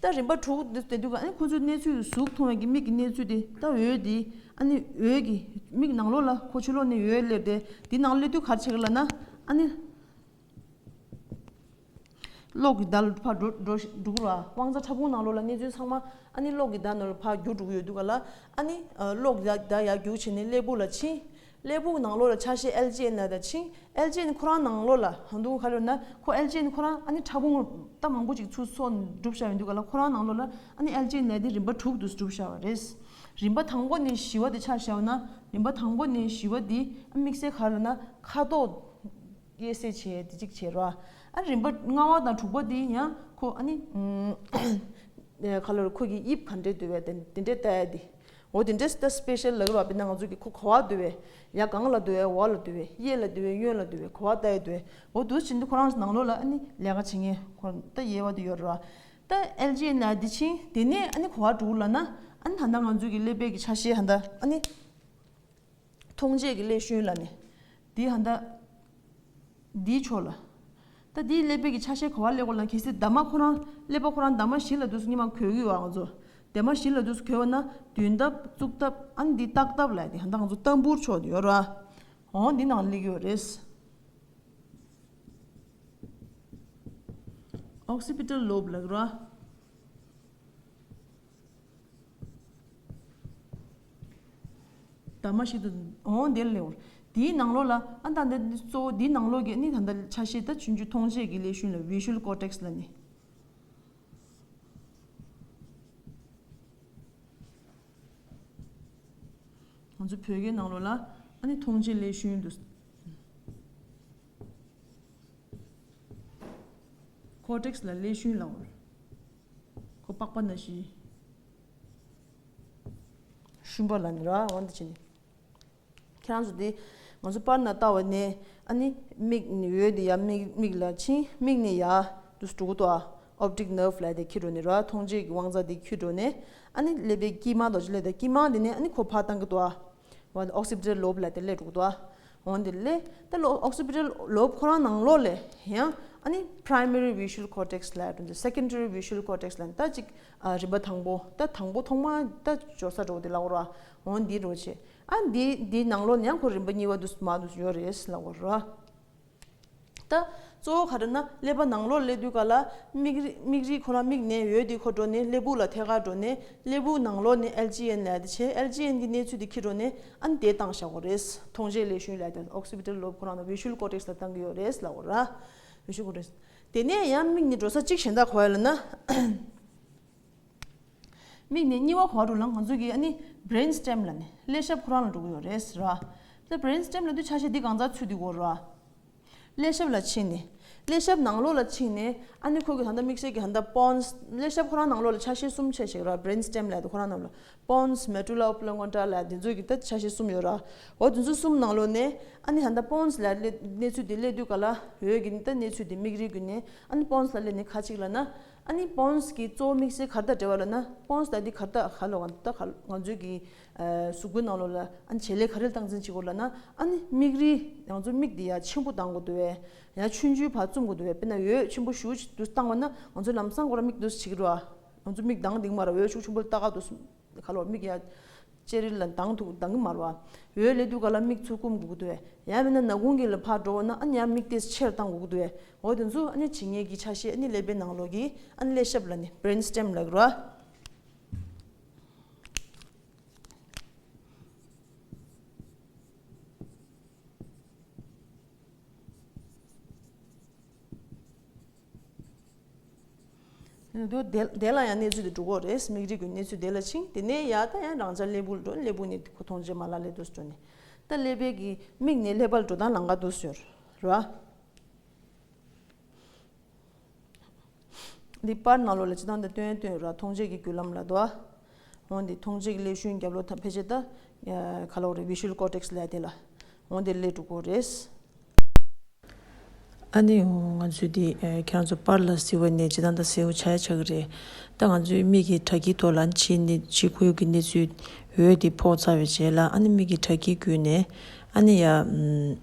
ད་རིམ་པ་དྲུག་འདི་སྟེ་འདུག་ག་ཨ་ནི་ཁོ་ཚོའི་གནས་ཚུལ་གཟུགས་མཐོང་བའི་གི་མིག་གི་གནས་ཚུལ་དེ་ད་འོད་དེ་ཨ་ནི་འོད་ཀྱི་མིག་ནང་ལོགས་ལ་ཁོ་ཕྱི་ལོགས་ནས་འོད་སླེབས་ཏེ་དེ་ནང་སླེབས་དུས་ག་རེ་བྱེད་ཀྱི་ལབ་ན་ཨ་ནི་གློག་གི་བརྡ་ལ་ཕར་འགྲོ་འགྲོ་འགྲོ་གི་རེད་བ། དབང་རྩ་ཕྲ་ཕུང་ནང་ལོགས་ལ་གནས་ཚུལ་ཚང་མ་ཨ་ནི་གློག་གི་བརྡ་ནང་ལ་ཕར་རྒྱུག་འགྲོ་གི་ཡོད་འདུག་ག་ལ། ཨ་ནི་གློག་གི་བརྡ་ཡར་རྒྱུག་བྱས་ནས་སླེ་པོ་ལ་ཕྱིན། སླེ་པོ་ནང་ལོགས་ལ་ཆ་ཤས་ཨེལ་ཇི་ཨེན་ལ་ད་ཕྱིན། ཨེལ་ཇི་ཨེན་ཁོ་རང་ནང་ལོགས་ལ་ཧང་དུང་ག་རེ་ཡོད་ན་ཁོ་ཨེལ་ཇི་ཨེན་ཁོ་རང་ཨ་ནི་ཕྲ་ཕུང་ད་མང་པོ་ཅིག་ཚུར་སོན་གྲུབ་བཞག་ཡོད་འདུག་ག་ལ། ཁོ་རང་ནང་ལོགས་ལ་ཨ་ནི་ཨེལ་ཇི་ཨེན་ལ་དེ་རིམ་པ་དྲུག་ཏུ་གྲུབ་བཞག་པ་རེད། རིམ་པ་དང་པོ་ནས་བཞི་བ་དེ་ཆ་བཞག་ན་རིམ་པ་དང་པོ་ནས་བཞི་བ་དེ་ཨ་དམིགས་བསལ་ག་རེ་ལབ་ན་ཁ་དོག་དབྱེ་གསལ་བྱས་དེ་གཅིག་བྱས་རོ། ཨ་རིམ་པ་ལྔ་པ་དང་དྲུག་པ་དེ་ཡང་ཁོ་ཨ་ནི་ཁ་ལོར་ཁོ་གི་དབྱིབས་ག་འདྲས་འདུག་པས་དེ་དེ་འདྲས་ལྟ་ཡ་དེ། འོ་དེ་འདྲས་ད་སི་པེ་ཤལ་ལབ་ཀྱི་རེད་བ། དཔེར་ན་ང་ཚོ་གི་ཁོ་ག་པར་འདུག་པས། ཡ་གང་ལ་འདུག་པས། འོག་ལ་འདུག་པས། གཡས་ལ་འདུག་པས། གཡོན་ལ་འདུག་པས། ག་པར་ལྟ་ཡ་འདུག་པས། འོ་འདུག་བྱས་ནས་ཁོ་རང་ནང་ལོགས་ལ་ཨ་ནི་ལས་ཀ་བྱེད་མཁན་ཁོ་ད་དབྱེ་བ་དེ་ཡོད་རེད་བ། ད་ཨེལ་ཇི་ཨེན་ལ་དེ་ཕྱིན་དེ་ནས་ཨ་ནི་ག་པར་འགྲོ་ལབ་ན་ཨ་ནི་ད་ལྟ་ང་ཚོ་གི་ཀླད་པའི་གི་ཆ་ཤས་ད་ལྟ་ཨ་ནི། མཐོང་བྱེད་ཀྱི་ཀླད་ཤུན་ལབ་ནས། འདི་ཧ་ད། འདིའི་ཕྱོགས་ལ། ད་འདིའི་ཀླད་པའི་གི་ཆ་ཤས་ག་པར་སླེབས་ཀྱི་ཡོད་ལབ་ན། གལ་སྲིད་འདབ་མ་ཁོ་རང་ཀླད་པ་ཁོ་རང་འདབ་མ་བཞི་ལ་འདུག་སེ་སྔོན་མ་གོ་གི་ཡོད་པ་ང་ཚོ། འདབ་མ་བཞི་ལ་འདུག་སེ་གོ་བ་ན་མདུན་ལྟབ་གཙུག་ལྟབ་ཨ་ནི་འདི་ལྟག་ལྟབ་ལབ་ཡ་དེ་ཧ་ད་ང་ཚོ་ལྟ་བུར་ཕྱོགས་དེ་ཡོད་ར། འོ་འདི་ནང་སླེབས་ཀྱི་ཡོད་རེད། Occipital lobe ལབ་ཀྱི་ར། འདབ་མ་ཞིག་ཏུ་འོང་དེར་སླེབས། དེའི་ནང་ལོགས་ལ་ཨ་ད་འདི་གཙོ་བོ་དེའི་ནང་ལོགས་ཀྱི་ཨ་ནི་ད་ལྟ་ཆ་ཤས་ད་ཆུང་ཆུང་མཐོང་བྱེད་ཀྱི་ཀླད་ཤུན་ལ་visual cortex ལབ་ནི། ང་ཚོ་བོད་སྐད་ནང་ལོགས་ལ་ཨ་ནི་མཐོང་བྱེད་ཀླད་ཤུན་དུ། ཁོར་ཊེག་སི་ལ་ཀླད་ཤུན་ལབ་པ་རེད། ཁོ་པགས་པ་ནང་བཞིན། ཤུན་པ་ལབ་ནི་ར་འོ་འདི་བྱས་ནས། ཁྱེད་རང་ཚོ་འདི་ང་ཚོ་པར་ནང་ལྟ་བ་ནས་ཨ་ནི་མིག་ནས་འོད་འདི་ཡར་མིག་མིག་ལ་ཕྱིན། མིག་ནས་ཡར་དུ་འགྲོ་གི་འདུག་ཨ། optic nerve ལབ་དེ་འཁྱེར་འགྲོ་ནི་ར། མཐོང་བྱེད་ཀྱི་དབང་རྩ་འདི་འཁྱེར་འགྲོ་ནས་ཨ་ནི་ཀླད་པའི་དཀྱིལ་མ་རྡོ་རྗེ་ཀླད་དེ་དཀྱིལ་མ་འདི་ནས་ཨ་ནི་ཁོ་ཕར་བཏང་གི་འདུག་ཨ། འོ་འདི་occipital lobe ལབ་དེ་སླེབས་འགྲོ་གི་འདུག་ཨ། འོ་འདི་ལས་ད་ལོ་occipital lobe ཁོ་རང་ནང་ལོགས་ལས་ཡང་ཨ་ནི་primary visual cortex ལབ་དང་secondary visual cortex ལབ་ད་ཅིག་ཨ་རིམ་པ་དང་པོ་ད་དང་པོ་ཐོག་མ་ད་འབྱོར་ས་འགྲོ་གི་འདི་ལབ་དགོས་ར། འོ་འདི་རོ་ཆེ་ཨ་འདི་འདི་ནང་ལོགས་ནས་ཡང་ཁོ་རིམ་པ་གཉིས་པ་དུ་མ་དུ་ཡོད་རེད་ལབ་དགོས་ར། ད་གཙོ་བོ་ག་རེ་ན་ཀླད་པ་ནང་ལོགས་སླེབས་དུས་ག་ལ་མིག་རིལ་མིག་རིལ་ཁོ་རང་མིག་ནས་འོད་དེ་ཁོ་འགྲོ་ནས་ཀླད་པ་ལ་ཐད་ཀར་འགྲོ་ནས་ཀླད་པ་ནང་ལོགས་ནས་ཨེལ་ཇི་ཨེན་ལབ་དེ་བྱས། ཨེལ་ཇི་ཨེན་གྱི་གནས་ཚུལ་དེ་འཁྱེར་འགྲོ་ནས་ཨ་ནི་དེ་བཏང་བཞག་གོ་རེད། མཐོང་བྱེད་ཀླད་ཤུན་ལབ་དེ་occipital lobe ཁོ་རང་ལ་visual cortex ལ་བཏང་གི་ཡོད་རེད་ལབ་གོ་ར། visual cortex། དེ་ནས་ཡང་མིག་ནས་འགྲོ་ས་གཅིག་གཞན་དག་ག་པར་ལབ་ན། མིག་ནས་གཉིས་པ་ག་པར་འགྲོ་ལབ་ན་ང་ཚོ་གི་ཨ་ནི་brain stem ལབ་ནས་ཀླད་ཞབས་ཁོ་རང་ལ་འགྲོ་གི་ཡོད་རེད་ཟེར་བ། ད་brain stem ལབ་དུས་ཆ་ཤས་འདི་གང་ཚང་ཚུད་འདུག་གོ་ར། ཀླད་ཞབས་ལ་ཕྱིན་ནས། ཀླད་ཞབས་ནང་ལོགས་ལ་ཕྱིན་ནས་ཨ་ནི་ཁོ་གི་ད་ལྟ་དམིགས་བསལ་གྱི་ད་ལྟ་pons ཀླད་ཞབས་ཁོ་རང་ནང་ལོགས་ལ་ཆ་ཤས་གསུམ་ཕྱེ་ཞིག་ར། brain stem ལབ་དུས་ཁོ་རང་ནང་ལོགས་pons medulla oblongata ལབ་དེ་ཚོ་གི་ད་ཆ་ཤས་གསུམ་ཡོད་ར། འོ་དེ་ཚོ་གསུམ་ནང་ལོགས་ནས་ཨ་ནི་ད་ལྟ་pons ལ་སླེབས་གནས་ཚུལ་དེ་སླེབས་དུས་ག་ལ་འོད་ཀྱི་ད་གནས་ཚུལ་དེ་མིག་རིལ་ཀྱི་ནས་ཨ་ནི་pons ལ་སླེབས་ནས་ཁ་ཅིག་ལ་ན། ཨ་ནི་pons གི་གཙོ་བོ་དམིགས་བསལ་ག་རེ་དང་འབྲེལ་བ་ལབ་ན། pons ལ་འདི་ག་རེ་དང་ག་ལོ་ག་ད་ག་ང་ཚོའི་གི་གཟུགས་པོའི་ནང་ལོགས་ལ་ཨ་ནི་བྱེད་ལས་ག་རེ་སྟངས་འཛིན་བྱེད་དགོས་ལབ་ན། ཨ་ནི་མིག་རིལ་ང་ཚོ་མིག་འདི་ཡ་ཆེན་པོ་གཏང་དགོས་འདུག་བས། ཡ་ཆུང་ཆུང་བར་བཙུམ་དགོས་འདུག་བས། དཔེར་ན་འོད་ཆེན་པོ་ཞེ་པོ་ཅིག་འདུག་བཏང་བ་ན་ང་ཚོ་ལམ་སང་ཁོ་རང་མིག་འདུག་བྱེད་ཀྱི་རེད་བ། ང་ཚོ་མིག་གདངས་འདིང་མ་རེད། འོད་ཤུགས་ཆེན་པོ་ལ་ལྟ་ག་འདུག་ག་ལོ་མིག་ཡ་ལྕེ་རིལ་ལ་གདངས་ཐུག་གདངས་གི་མ་རེད་བ། འོད་སླེབས་དུས་ག་ལ་མིག་ཚུར་བསྐུམ་དགོས་ཀྱི་འདུག་བས། ཡང་མིན་ན་ནག་ཁུང་གི་ལ་ཕར་འགྲོ་བ་ན་ཨ་ནི་ཡང་མིག་དེ་ཆེར་བཏང་དགོས་ཀྱི་འདུག་བས། འོ་དེ་ཚོ་ཨ་ནི་བྱེད་མཁན་གྱི་ཆ་ཤས་ཨ་ནི་ཀླད་པའི་ནང་ལོགས་ཀྱི་ཨ་ནི་ཀླད་ཞབས་ལབ་ནས་brain stem ལབ་ཀྱི་རེད་བ། དེ་དེ་ལ་ཡང་གནས་ཚུལ་དེ་འགྲོ་གི་རེད། མིག་རིལ་གྱི་གནས་ཚུལ་དེ་ལ་ཕྱིན། དེ་ནས་ཡར་ད་ཡང་རང་ཅག་ཀླད་པ་ལ་འགྲོ། ཀླད་པ་ནས་ཁོ་མཐོང་ཆེན་མ་ལ་ལས་དུས་འགྲོ་ནས་ད་ཀླད་པའི་གི་མིག་ནས་ཀླད་པ་ལ་འགྲོ་སྟངས་ལམ་ཁ་དུ་ཟེར་རེད་བ། འདི་པར་ནང་ལོགས་ལ་སྤྱིར་བཏང་འདི་སྟོན་སྟོན་ར། མཐོང་བྱེད་ཀྱི་བརྒྱུད་ལམ་ལ་དོ། འོ་འདི་མཐོང་བྱེད་ཀྱི་ཀླད་ཤུན་རྒྱབ་ལོགས་ཐ་ཕལ་ཆེར་ད་ག་ལོག་རེད། visual cortex ལབ་དེ་ལ་འོ་འདི་སླེབས་འགྲོ་གི་རེད། ཨ་ནི་འོ་ང་ཚོས་འདི་ཁྱེད་རང་ཚོ་པར་ལ་གཟིགས་པ་ནས་སྤྱིར་བཏང་ད་གསལ་པོ་ཆགས་ཆགས་ཀྱི་རེད། ད་ང་ཚོའི་མིག་གི་དྲ་འཁྱིལ་ཐོག་ལ་ཕྱིའི་ནི་ཕྱི་ཁོར་ཡུག་གི་གནས་ཚུལ་འོད་དེ་ཕོག་ཚར་བའི་རྗེས་ལ་ཨ་ནི་མིག་གི་དྲ་འཁྱིལ་བརྒྱུད་ནས་ཨ་ནི་ཡ་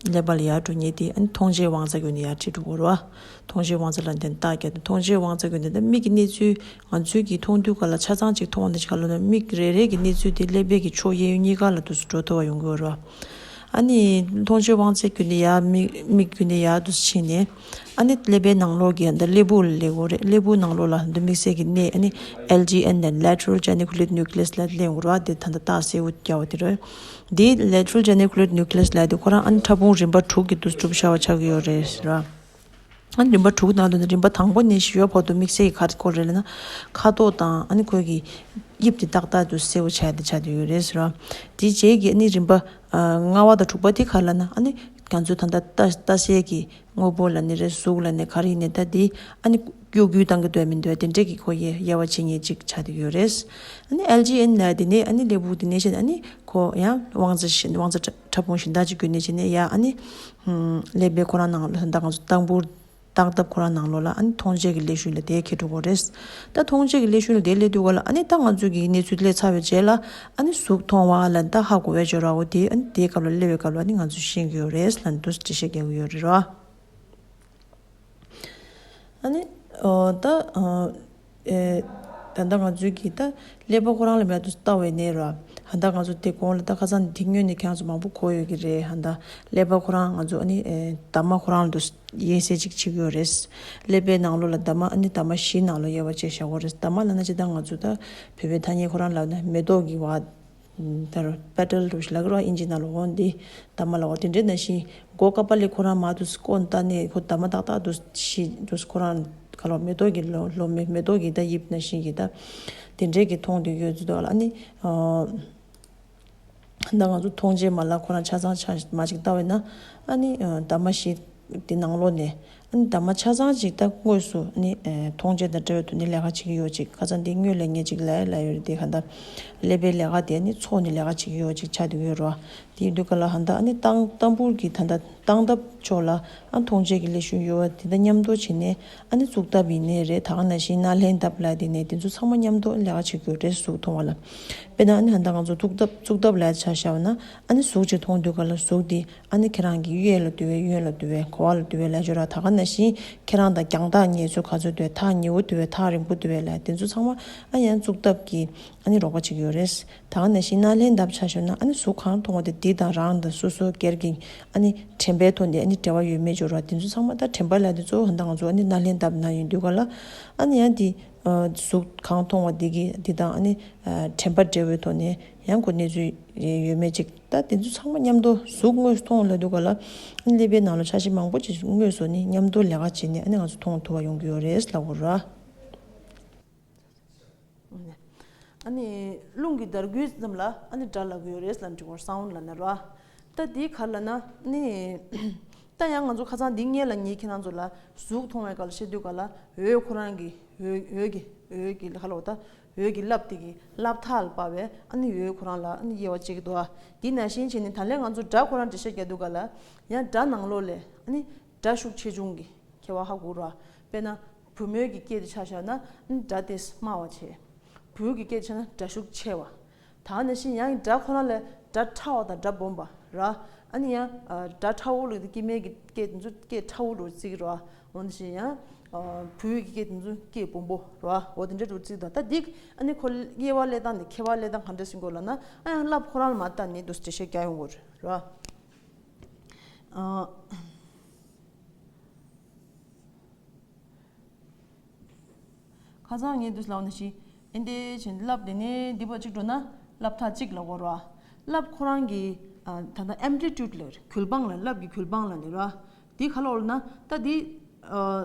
ཀླད་པ་ལ་ཡར་འགྲོ་མཁན་དེ་ཨ་ནི་མཐོང་བྱེད་དབང་རྩ་བརྒྱུད་ནས་ཡར་ཁྲིད་འགྲོ་གི་རེད་བ། མཐོང་བྱེད་དབང་རྩ་ལ་དེ་རྟགས་བརྒྱབ་སྟེ། མཐོང་བྱེད་དབང་རྩ་བརྒྱུད་ནས་ད་མིག་གི་གནས་ཚུལ་ང་ཚོའི་གི་མཐོང་དུས་ག་ལ་ཆ་ཚང་གཅིག་མཐོང་བ་ནས་ག་ལོ་ན་མིག་རེ་རེ་གི་གནས་ཚུལ་དེ་ཀླད་པའི་གི་ཕྱོགས་གཡས་གཡོན་གཉིས་ཀ་ལ་དུས་སུ་འགྲོ་ཐུབ་པ་ཡོང་གི་ཡོད་རེད་བ། ཨ་ནི་མཐོང་བྱེད་དབང་རྩའི་བརྒྱུད་ནས་ཡར་མིག་མིག་བརྒྱུད་ནས་ཡར་དུ་ཕྱིན་ནས་ཨ་ནི་ཀླད་པའི་ནང་ལོགས་ཀྱི་ད་ཀླད་པ་ལ་སླེབས་ཀྱི་རེད། ཀླད་པ་ནང་ལོགས་ལ་ད་དམིགས་བསལ་གྱི་གནས་ཨ་ནི་L G N ལ་lateral geniculate nucleus ལ་སླེབས་ཀྱི་རེད་བ། དེ་ད་ལྟ་རྟགས་གསལ་པོ་རྒྱག་པ་དེ་རེད། འདི་lateral geniculate nucleus ལ་དེ་ཁོ་རང་ཨ་ནི་ཕྲ་ཕུང་རིམ་པ་དྲུག་གི་དུས་སུ་གྲུབ་བཞག་པ་ཆགས་ཀྱི་ཡོད་རེད་ཟེར་བ། ཨ་ནི་རིམ་པ་དྲུག་ནང་དུ་ནི་རིམ་པ་དང་པོ་ནས་བཞི་པ་བར་དུ་དམིགས་བསལ་གྱི་ག་རེ་སྐོར་རེད་ལབ་ན། ཁ་དོག་དང་ཨ་ནི་ཁོའི་གི་དབྱིབས་དེ་ཏག་ཏག་ཏུ་གསལ་པོ་ཆགས་ཏེ་ཆགས་ཏེ་ཡོད་རེད་ཟེར་བ། དེའི་རྗེས་ཀྱི་ཨ་ནི་རིམ་པ་ལྔ་པ་དང་དྲུག་པ་དེ་ག་རེ་ལབ་ན། ཨ་ནི་ང་ཚོ་ད་ལྟ་ལྟ་ལྟ་བྱེད་ཀྱི་དངོས་པོ་ལ་ནི་རེད། གཟུགས་ལ་ནི་ག་རེ་ཡིན་ནའི་ད་དེ་ཨ་ནི་གཡོ་འགུལ་བཏང་གི་འདུག་མི་འདུག་དེ་འདྲས་ཀྱི་ཁོ་དབྱེ་དབྱེ་བ་ཕྱེ་མཁན་ཅིག་ཆགས་ཏེ་ཡོད་རེད། ཨ་ནི་L G N ལབ་དེ་ནི་ཨ་ནི་ཀླད་པ་དེ་ནས་བཤད་ཨ་ནི་ཁོ་ཡང་དབང་རྩ་བཞི་དབང་རྩ་ཕྲ་ཕུང་གཞན་དག་ཅིག་བརྒྱུད་ནས་བྱས་ནས་ཡ་ཨ་ནི། ཀླད་པའི་ཁོ་རང་ནང་ལ་ད་ང་ཚོ་ལྟག་པུར་ལྟག་ཐབ་ཁོ་རང་ནང་ལོགས་ལ་ཨ་ནི་མཐོང་བྱེད་ཀྱི་ཀླད་ཤུན་ལ་དེ་འཁྱེར་འགྲོ་གི་རེད། ད་མཐོང་བྱེད་ཀྱི་ཀླད་ཤུན་ལ་དེ་སླེབས་དུས་ག་ལ་ཨ་ནི་ད་ང་ཚོ་གི་གནས་ཚུལ་སླེབས་ཚར་བའི་རྗེས་ལ་ཨ་ནི་གཟུགས་མཐོང་བ་ལ་ད་ཧ་གོ་བའི་སྦྱོར་བ་འོ་དེ་ཨ་ནི་དེའི་སྐབས་ལ་སླེབས་པའི་སྐབས་ལ་ཨ་ནི་ང་ཚོས་ཤེས་ཀྱི་ཡོད་རེད་ལབ་ནས་འདུག་སེ་འགྲེལ་བཤད་རྒྱག་གི་ཡོད་རེད་ར། ཨ་ནི་ཨོ་ད་ཨ་ཨེ་ད་ལྟ་ང་ཚོའི་གི་ད་ཀླད་པ་ཁོ་རང་ལ་མེད་དུ་ལྟ་བའི་ནས་ར། ད་ལྟ་ང་ཚོ་དེ་གོང་ལ་ད་ཁ་སང་དེ་སྔོན་ནས་ཁྱེད་རང་ཚོ་མང་པོ་གོ་ཡོད་ཀྱི་རེད། ད་ཀླད་པ་ཁོ་རང་ང་ཚོ་ཨ་ནི་ཨེ་འདབ་མ་ཁོ་རང་ལ་དུ་དབྱེ་གསལ་ཅིག་བྱེད་ཀྱི་ཡོད་རེད། ཀླད་པའི་ནང་ལོགས་ལ་འདབ་མ་ཨ་ནི་འདབ་མ་བཞི་ནང་ལོགས་དབྱེ་བ་ཕྱེ་བཞག་གི་ཡོད་རེད། འདབ་མ་ལབ་ན་ཅི་ད་ང་ཚོ་ད་བོད་པའི་ཐ་སྙད་ཁོ་རང་ལབ་ན་མེ་ཏོག་གི་བ། ད་རུ་པེ་ཊལ་རུ་ལབ་ཀྱི་རེད་བ་ཨིན་ཇི་ནང་ལ། འོ་འདི་འདབ་མ་ལབ་ཀྱི་རེད། དེ་འདྲའི་ནང་བཞིན་མགོ་ཀ་པ་ལི་ཁོ་རང་མར་དུ་སྐོར་བཏང་ནས་ཁོ་འདབ་མ་ཏག་ཏག་ཏུ་ཤི་དུ་ཁོ་རང་ག་ལོ་མེ་ཏོག་གི་ལོ་ལོ་མེ་མེ་ཏོག་གི་ད་དབྱིབས་ནང་བཞིན་གྱི་ད་དེ་འདྲའི་གི་མཐོང་དུ་ཡོད་ཚུལ་དུ་ལ་ཨ་ནི། ད་ང་ཚོ་མཐོང་བྱེད་མ་ལག་ཁོ་རང་ཆ་ཚང་ཆ་མ་ཅིག་ལྟ་བས་ན་ཨ་ནི་འདབ་མ་བཞི་དེ་ནང་ལོགས་ནས། ཨ་ནི་འདབ་མ་ཆ་ཚང་ཅིག་ད་དངོས་སུ་ཨ་ནི་ཨེ་མཐོང་བྱེད་དང་འབྲེལ་བའི་ཐོག་ནས་ལས་ཀ་བྱེད་ཀྱི་ཡོད་ཅིག་ཁ་སང་འདི་སྔོན་ལ་ངས་ཅིག་ལབ་ལབ་ཡོད་རེད། དེ་ག་ད་ཀླད་པའི་ལས་ཀ་དེ་ཨ་ནི་ཚོགས་ནས་ལས་ཀ་བྱེད་ཀྱི་ཡོད་ཅིག་ཆགས་བསྡད་ཀྱི་ཡོད་རེད་བ། དེ་ཡིན་དུས་ག་ལ་ཧ་ད་ཨ་ནི་སྟངས་སྟངས་འབུར་གྱི་ད་ད་སྟངས་སྟབས་ཕྱོགས་ལ་ཨ་མཐོང་བྱེད་ཀྱི་ཀླད་ཤུན་ཡོད་བ་དེ་འདྲ་མཉམ་དུ་བྱས་ནས་ཨ་ནི་གཙུག་སྟབས་ཡིན་ནའི་རེད། ད་ག་ནང་བཞིན་སྣ་ལེན་ལྡབ་ལབ་དེ་ནས་དེ་ཚོ་ཚང་མ་མཉམ་དུ་ལས་ཀ་བྱེད་ཀྱི་ཡོད་རེད། གཟུགས་མཐོང་བ་ལ། དཔེར་ན་ཨ་ནི་ཧ་ད་ང་ཚོ་གཙུག་སྟབས་གཙུག་སྟབས་ལབ་ཆ་བཞག་པ་ན་ཨ་ནི་གཟུགས་ཅིག་མཐོང་དུས་ག་ལ་གཟུགས་དེ། ཨ་ནི་ཁྱེད་རང་གི་གཡས་ལ་འདུ་བས་གཡོན་ལ་འདུ་བས་ག་པ་ལ་འདུ་བས་ལབ་ཆོག་ར། ད་ག་ནང་བཞིན་ཁྱེད་རང་དང་རྒྱང་ཐག་ངེས་ཚོད་ག་ཚོད་འདུ་བས་ཐག་ཉེ་བོ་འདུ་བས་ཐག་རིང་པོ་འདུ་བས་ལབ་དེ་ཚོ་ཚང་མ་ཨ་ཡང་གཙུག་སྟབས་ཀྱིས་ཨ་ནི་རོགས་པ་བྱེད་ཀྱི་ཡོད་རེད། ད་ག་ནང་བཞིན་སྣ་ལེན་ལྡབ་ཆ་བཞག་ན་ཨ་ནི་གཟུགས་གང་མཐོང་བ་དེ་འདི་དང་རང་དང་སོ་སོ་སྒེར་གྱི་ཨ་ནི་དྲན་པའི་ཐོག་ནས་ཨ་ནི་འབྲེལ་བ་ཡོད་མེད་ཆོག་ར། དེ་ཚོ་ཚང་མ་ད་དྲན་པ་ལབ་དེ་གཙོ་བོ་ཧ་ད་ང་ཚོ་ཨ་ནི་སྣ་ལེན་ལྡབ་ན་ཡོང་དུས་ག་ལ་ཨ་ནི་ཡང་དེ་གཟུགས་གང་མཐོང་བ་འདི་གི་འདི་དང་ཨ་ནི་དྲན་པ་འབྲེལ་བའི་ཐོག་ནས་ཡང་གོ་གནས་ཚུལ་ཡོད་མེད་ཅིག་ད་དེ་ཚོ་ཚང་མ་མཉམ་དུ་གཟུགས་དངོས་སུ་མཐོང་ལབ་དུས་ག་ལ་ཨ་ནི་ཀླད་པའི་ནང་ལ་ཆ་ཤས་མང་པོ་ཅིག་དངོས་སུ་ནི་མཉམ་དུ་ལས་ཀ་བྱས་ནས་ཨ་ནི་ང་ཚོ་མཐོང་ཐུབ་པ་ཡོང་གི་ཡོད་རེད་ལབ་དགོས་ར། ཨ་ནི་རླུང་གི་འདར་སྐུད་ཙམ་ལ་ཨ་ནི་སྒྲ་ལབ་ཀྱི་ཡོད་རེད་ལབ་འདྲི་བར་སའུན་ཌི་ལབ་ན་ར། ད་འདི་ག་ལབ་ན་ནི། ད་ཡང་ང་ཚོ་ཁ་སང་འདི་སྔོན་ལ་ངས་ཁྱེད་རང་ཚོ་ལ་གཟུགས་མཐོང་བའི་སྐབས་ལ་བཤད་དུས་སྐབས་ལ་འོད་ཁོ་རང་གི་འོད་འོད་ཀྱི་འོད་ཀྱི་ལ་ཁ་ལོ་ད་འོད་ཀྱི་རླབས་དེ་གི་རླབས་ཐག་ལ་དཔག་པའི་ཨ་ནི་འོད་ཁོ་རང་ལ་ཨ་ནི་དབྱེ་བ་ཕྱེ་གི་འདུག་ཨ། འདི་ནང་བཞིན་བྱས་ནས་ད་ལན་ང་ཚོ་སྒྲ་ཁོ་རང་འགྲེལ་བཤད་རྒྱག་དུས་སྐབས་ལ་ཡང་སྒྲ་ནང་ལོགས་ལས་ཨ་ནི་སྒྲ་ཤུགས་ཆེ་ཆུང་གི་ཁྱད་པར་ཧ་གོ་ར། དཔེར་ན་བུ་མོའི་གི་སྐད་དེ་ཆ་བཞག་ན་ཨ་ནི་སྒྲ་དེ་དམའ་བ་བྱས། བུ་གི་སྐད་ཆ་ན་སྒྲ་ཤུགས་ཆེ་བ། ད་ནང་བཞིན་ཡང་སྒྲ་ཁོ་རང་ལ་སྒྲ་ཕྲ་བ་དང་སྒྲ་སྦོམ་པ་ར། ཨ་ནི་ཡང་ཨ་སྒྲ་ཕྲ་བོ་ལ་དེ་སྐྱེ་དམན་གྱི་སྐད་དེ་ཚོ་སྐད་ཕྲ་བོ་འགྲོ་བརྩི་གི་ར། འོ་ནང་བཞིན་ཡང་ཨ་བུ་གི་སྐད་དེ་ཚོ་སྐད་སྦོམ་པོ་ར། འོ་དེ་འདྲ་འགྲོ་བརྩི་གི་འདུག་ད་འདི་ཨ་ནི་ཁོ་དབྱེ་བ་ལེན་སྟངས་དེ་ཁྱད་པར་ལེན་སྟངས་ག་འདྲ་ཟིན་དགོས་ལབ་ན་ཨ་ཡང་རླབས་ཁོ་རང་ལ་མ་བལྟས་ནས་འདུག་འགྲེལ་བཤད་རྒྱག་ཡོང་དགོས་རེད་ར། ཨ། ཁ་སང་ངས་འདུག་ལབ་ནས་ཤི། ཨེ་འདྲ་བྱས་རླབས་དེ་ནས་འདི་པ་གཅིག་འགྲོ་ན་རླབས་ཐག་གཅིག་ལ་འགོར་བ། རླབས་ཁོ་རང་གི་ཨ་ད་ལྟ་ཨེམ་པི་ལི་ཊུཌ་ལབ་རྒྱུ་བ་ལ་རླབས་ཀྱི་རྒྱུ་བ་ལ་ལབ་ར། འདི་ག་ལ་འོར་ན་ད་འདི་ཨ་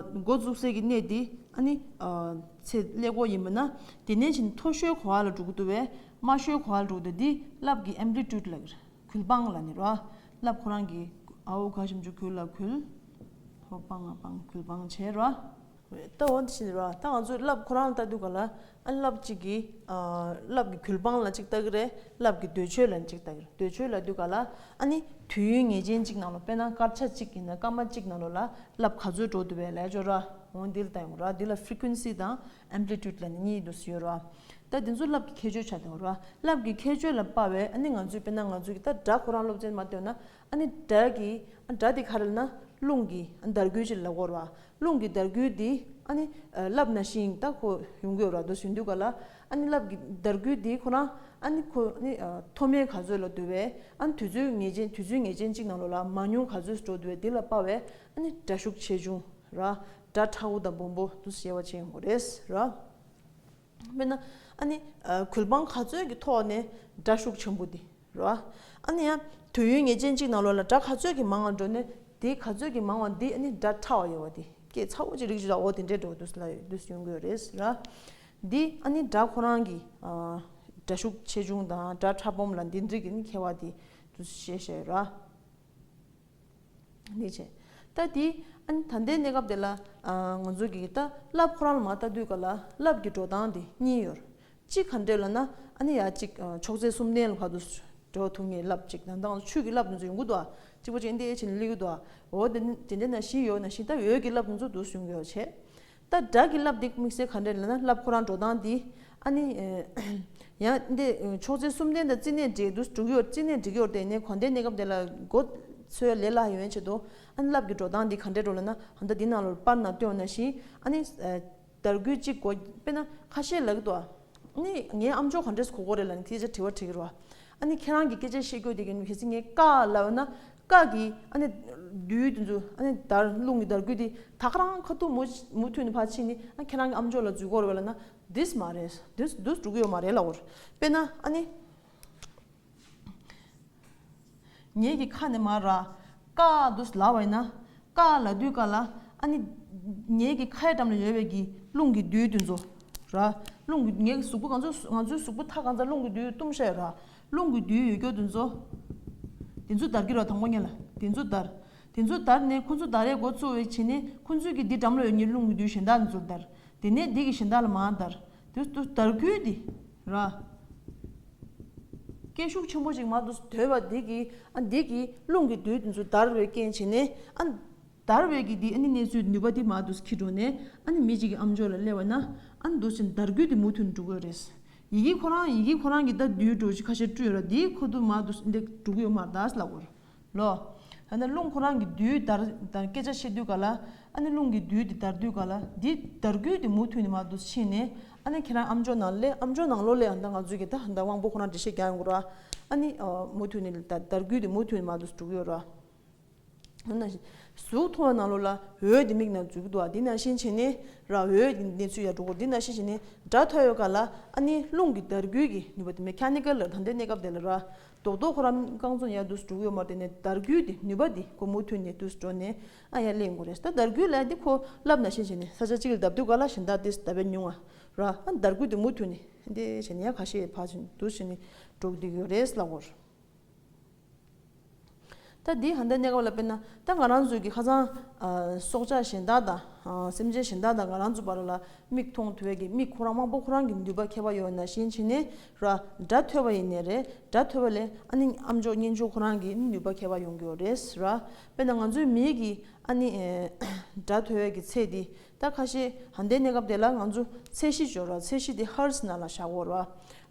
འགོ་འཛུགས་སའི་གི་གནས་འདི་ཨ་ནི་ཨ་ཚེ་ཀླད་ཀོར་ཡིན་པ་ན་དེ་ནས་ཕྱིན་མཐོ་ཤོས་ག་པ་ལ་འགྲོ་གི་འདུག་བས་དམའ་ཤོས་ག་པ་ལ་འགྲོ་གི་འདུག་འདི་རླབས་ཀྱི་ཨེམ་པི་ལི་ཊུཌ་ལབ་རྒྱུ་བ་ལ་ནི་ར། རླབས་ཁོ་རང་གི་ཨའུ་ག་ཞབས་ཀྱུ་གུ་ལ་གུལ། ཧོ་པང་ང་པང་གུལ་པང་བྱས་ར། ད་འོ་འདི་བཞིན་ར། ད་ང་ཚོས་རླབས་ཁོ་རང་ལ་ལྟ་དུས་ག་ལ་ཨ་རླབས་གཅིག་གི་ཨ་རླབས་ཀྱི་རྒྱུ་བ་ལ་གཅིག་ལྟ་གི་རེད། རླབས་ཀྱི་ཟློས་ཕྱོད་ལ་གཅིག་ལྟ་གི་རེད། ཟློས་ཕྱོད་ལབ་དུས་ག་ལ་ཨ་ནི་དུས་ཡུན་ངེས་ཅན་གཅིག་ནང་ལོ་དཔེར་ན་སྐར་ཆ་གཅིག་ཡིན་ན་སྐར་མ་གཅིག་ནང་ལོ་ལ་རླབས་ག་ཚོད་འགྲོ་འདུག་བས་ལས་ཆོག་ར། འོ་འདི་ལ་ལྟ་ཡོང་ར། འདི་ལ་ཕི་རི་ཀུན་སི་དང་ཨེམ་པི་ལི་ཊུཌ་ལབ་ནི་གཉིས་འདུག་ཡོད་ར། ད་འདི་ཚོ་རླབས་ཀྱི་ཁྱད་ཆོས་ཆགས་བསྡད་ཡོད་ར། རླབས་ཀྱི་ཁྱད་ཆོས་ལ་དཔག་པའི་ཨ་ནི་ང་ཚོས་དཔེར་ན་ང་ཚོས་ཀྱི་ད་སྒྲ་ཁོ་རང་སློབ་ཚན་མ་བཏོན་ན་ཨ་ནི་སྒྲ་གི་སྒྲ་དེ་ག་རེ་ལབ་ན་རླུང་གི་འདར་སྐུད་ཅིག་ལབ་དགོས་ར། རླུང་གི་འདར་སྐུད་དེ་ཨ་ནི་རླབས་ནང་བཞིན་ད་ཁོ་ཡོང་གི་ཡོད་ར། འདུག་ཡོང་དུས་ག་ལ་ཨ་ནི་རླབས་ཀྱི་འདར་སྐུད་དེ་ཁོ་རང་ཨ་ནི་ཁོ་ཨ་ནི་མཐོ་དམན་ག་ཚོད་ལ་འདུག་བས། ཨ་ནི་དུས་ཚོད་ངེས་ཅན་དུས་ཚོད་ངེས་ཅན་གཅིག་ནང་ལོ་ལ་མང་ཉུང་ག་ཚོད་འགྲོ་འདུག་བས། དེ་ལ་དཔག་པའི་ཨ་ནི་སྒྲ་ཤུགས་ཆེ་ཆུང་ར། སྒྲ་ཕྲ་བོ་དང་སྦོམ་པོ་འདུག་དབྱེ་བ་ཕྱེ་ཡོང་གི་རེད་ར། དཔེར་ན་ཨ་ནི་ཨ་གུལ་པང་ག་ཚོད་ཀྱི་ཐོག་ནས་སྒྲ་ཤུགས་ཆེན་པོ་འདི་རེད་བ། ཨ་ནི་ཡང་དུས་ཡུན་ངེས་ཅན་གཅིག་ནང་ལོགས་ལ་སྒྲ་ག་ཚོད་ཀྱི་མང་བ་འགྲོ་ནས་དེ་ག་ཚོད་ཀྱི་མང་བ་འདི་ཨ་ནི་སྒྲ་ཕྲ་བ་ཡོད་བ་འདི་སྐད་ཚ་བོ་ཅིག་རིག་ཅིག་འོ་དེ་འདྲས་འགྲོ་འདུག་ལ་ཡོད་འདུག་ཡོང་གི་ཡོད་རེད་ར། འདི་ཨ་ནི་སྒྲ་ཁོ་རང་གི་ཨ་སྒྲ་ཤུགས་ཆེ་ཆུང་དང་སྒྲ་ཕྲ་སྦོམ་ལ་འདི་འདྲས་ཀྱི་ཨ་ནི་ཁྱད་པར་འདི་འདུག་བཤད་བཤད་ཡོད་ར། འདི་བྱས། ད་དེ་ཨ་ནི་ད་ལྟའི་གནས་སྐབས་དེ་ལ་ཨ་ང་ཚོ་གིས་ད་རླབས་ཁོ་རང་ལ་མར་ལྟ་དུས་ག་ལ་རླབས་ཀྱི་འགྲོ་སྟངས་དེ་གཉིས་ཡོད། གཅིག་ག་འདྲས་ལབ་ན་ཨ་ནི་ཡ་གཅིག་ཨ་ཕྱོགས་ཚད་གསུམ་ལྡན་ལ་བར་དུ་འགྲོ་ཐུབ་མཁན་རླབས་གཅིག་དང་དང་ཆུ་གི་རླབས་དེ་ཚོ་ཡོང་གི་འདུག་ཨ། གཅིག་པ་གཅིག་འདི་ཨེ་ཆེན་སླེབས་ཀྱི་འདུག་ཨ། འོ་དེ་ནི་དེ་འདྲས་ནང་བཞིན་ཡོད་ནང་བཞིན་ད་འོད་ཀྱི་རླབས་དེ་ཚོ་འདུག་ཡོང་གི་ཡོད་བྱས། ད་སྒྲ་གི་རླབས་འདི་དམིགས་བསལ་ག་འདྲས་ལབ་ན་རླབས་ཁོ་རང་འགྲོ་སྟངས་འདི་ཨ་ནི་ཡང་འདི་ཕྱོགས་ཚད་གསུམ་ལྡན་དང་རྩིས་གནས་འགྲིག་འདུག་འགྲིག་ཡོད་རྩིས་གནས་འགྲིག་ཡོད་དེ་ནས་གོ་བདེ་གནས་སྐབས་དེ་ལ་མགོ་ཚོས་ལས་སླ་ཡོང་ཆེད་དུ་ཨ་ནི་རླབས་ཀྱི་འགྲོ་སྟངས་འདི་ག་འདྲས་འགྲོ་ལབ་ན་ཨ་ད་འདི་ནང་ལོགས་པར་ནང་བཏོན་ནང་བཞིན་ཨ་ནི་འདར་སྐུད་གཅིག་གོ་དཔེར་ན་ཁ་ཤས་ལབ་ཀྱི་འདུག་ཨ་ནི་ངའི་ཨམ་ཅོག་ག་འདྲས་གོ་གོ་རེད་ལབ་ནས་དེ་ཚོ་དྲི་བ་དྲི་གི་རེད་བ། ཨ་ནི་ཁྱེད་རང་གི་སྐད་ཆ་བཤད་རྒྱུ་དེ་གི་ནི་གལ་སྲིད་ངས་ཀ་ལབ་ན་ཀ་གི་ཨ་ནི་རྡུལ་དེ་ཚོ་ཨ་ནི་འདར་རླུང་གི་འདར་སྐུད་དེ་ད་ག་རང་ཁ་ཐུག་མུ་མུ་མཐུད་ནས་ཕར་ཕྱིན་ནི་ཨ་ཁྱེད་རང་གི་ཨམ་ཅོག་ལ་འཛུལ་གོ་རེད་བ་ལབ་ན་འདི་མ་རེད། འདི་འདི་འགྲོ་གི་ཡོད་མ་རེད་ལབ་བོར། དཔེར་ན་ཨ་ནི་ངེད་ཀྱི་ཁ་ནས་མར་ར་ཀ་འདུག་ལབ་པ་ཡིན་ན་ཀ་ལབ་དུས་ཀ་ལ་ཨ་ནི་ངེད་ཀྱི་ཁའི་འགྲམ་ལ་ཡོད་པའི་གི་རླུང་གི་རྡུལ་དེ་ཚོ་ར། རླུང་གི་ངེད་ཀྱི་གཟུགས་པོ་ང་ཚོ་ང་ཚོའི་གཟུགས་པོ་མཐའ་གང་ཚ་རླུང་གི་རྡུལ་གཏུམ་ཤ་ཡོད་ར། རླུང་གི་རྡུལ་ཡོད་རྒྱུ་དེ་ཚོ་དེ་ཚོ་འདར་གྱི་ར། དང་པོ་ཉིད་ལ་དེ་ཚོ་འདར། དེ་ཚོ་འདར་ནས་ཁོ་ཚོ་འདར་ཡས་འགོ་ཚུགས་པའི་བྱས་ནས་ཁོ་ཚོའི་གི་འདི་འགྲམ་ལ་ཡོད་ཉིད་རླུང་གི་རྡུལ་གཞན་དག་དེ་ཚོ་འདར། དེ་ནས་འདི་གི་གཞན་དག་ལ་མར་འདར། དེ་དེ་འདར་སྐུད་དེ་ར། སྐད་ཤུགས་ཆེན་པོ་ཅིག་མར་དུ་དོད་པ་འདི་གི་ཨ་འདི་གི་རླུང་གི་རྡུལ་དེ་ཚོ་འདར་བའི་རྐྱེན་བྱས་ནས་ཨ་འདར་བའི་གི་འདི་ཨ་ནི་གནས་ཚུལ་ནུས་པ་འདི་མར་དུ་འཁྱེར་འགྲོ་ནས་ཨ་ནི་མི་གཅིག་གི་ཨམ་ཅོག་ལ་སླེབས་པ་ན་ཨ་ནི་འདུག་ཅིང་འདར་སྐུད་དེ་མུ་མཐུད་འགྲོ་གི་ཡོད་རེད། ཡི་གེ་ཁོ་རང་ཡི་གེ་ཁོ་རང་གི་ད་རྡུལ་འགྲོ་ཅིག་ཁ་ཤས་བཀྲུས་ཡོད་ར། འདི་ཁོ་ཚོ་མར་དུ་འདི་འགྲོ་གི་ཡོད་མ་རེད་ད་ལབ་དགོས་རེད། ལོ། ད་ནི་རླུང་ཁོ་རང་གི་རྡུལ་འདར་དང་སྐད་ཆ་བཤད་དུས་ག་ལ་ཨ་ནི་རླུང་གི་རྡུལ་དེ་འདར་དུས་ག་ལ་འདི་འདར་སྐུད་དེ་མུ་མཐུད་ནས་མར་དུ་ཕྱིན་ནས་ཨ་ནི་ཁྱེད་རང་ཨམ་ཅོག་ནང་ལ་ཨམ་ཅོག་ནང་ལོགས་ལ་ཨ་ད་ང་ཚོས་ཀྱི་ད་ད་དབང་པོ་ཁོ་རང་འགྲེལ་བཤད་རྒྱག་ཡོང་གི་ར། ཨ་ནི་མུ་མཐུད་ནས་ད་འདར་སྐུད་དེ་མུ་མཐུད་ནས་མར་དུ་འགྲོ་གི་ཡོད་ར། ཨ་ནི་གཟུགས་མཐོང་བའི་ནང་ལོགས་ལ་འོད་དེ་མིག་ནང་འཛུལ་གྱི་འདུག་ཨ། འདི་ནང་བཞིན་བྱས་ནས་ར་འོད་ཀྱི་གནས་ཚུལ་ཡར་འགྲོ་གི་འདུག་འདི་ནང་བཞིན་བྱས་ནས་སྒྲ་ཐོས་ཡོད་ག་ལ་ཨ་ནི་རླུང་གི་འདར་སྐུད་ཀྱི་ནུས་པ་དེ་མེ་ཁ་ནི་ཀལ་ལ་ད་ལྟའི་གནས་སྐབས་དེ་ལ་ར། རྡོག་རྡོག་ཁོ་རང་རྐང་བཙུགས་ཡར་འདུག་འགྲོ་གི་ཡོད་མ་རེད། དེ་ནས་འདར་སྐུད་དེ་ནུས་པ་དེ་ཁོ་མུ་མཐུད་ནས་འདུག་འགྲོ་ནས་ཨ་ཡར་སླེབས་ཡོང་གི་རེད། ད་འདར་སྐུད་ལ་འདི་ཁོ་རླབས་ནང་བཞིན་བྱས་ནས་ས་ཆ་གཅིག་ལ་བརྡབ་དུས་ག་ལ་གཞན་དག་དེ་བརྡབ་པའི་ཉུང་ང་ ར། ཨ་ནི་དར་སྐུད་དེ་མུ་མཐུད་ནས་འདི་བྱས་ནས་ཡང་ཁ་ཤས་ཕར་ཕྱིན་འདུག་བྱས་ནས་འགྲོ་གི་ཡོད་རེད་ལབ་དགོས་རེད། ད་འདི་ཧན་ད་གནས་སྐབས་ལ་དཔེར་ན་ད་ང་རང་ཚོའི་གི་ཁ་སང་ཨ་སྲོག་ཆགས་གཞན་དག་དང་ཨ་སེམས་ཅན་གཞན་དག་དང་ང་རང་ཚོ་བར་ལ་མིག་མཐོང་ཐུབ་པའི་གི་མིག་ཁོ་རང་དབང་པོ་ཁོ་རང་གི་ནུས་པ་ཁྱད་པར་ཡོད་ནང་བཞིན་བྱས་ནས་ར། སྒྲ་ཐོས་པ་ཡིན་ནའི་རེད། སྒྲ་ཐོས་པ་ལས་ཨ་ནི་ཨམ་ཅོག་སྙན་ཅོག་ཁོ་རང་གི་ནུས་པ་ཁྱད་པར་ཡོང་གི་ཡོད་རེད་ར། དཔེར་ན་ང་ཚོའི་མིའི་གི་ཨ་ནི་ཨེ་སྒྲ་ཐོས་པའི་གི་ཚད་འདི་ད་ཁ་ཤས་ཧན་ད་གནས་སྐབས་དེ་ལ་ང་ཚོ་ཚད་གཞི་སྦྱོར་བ་ཚད་གཞི་དེ་ཧར་ཚ་ནང་ལ་བཞག་དགོས་ར།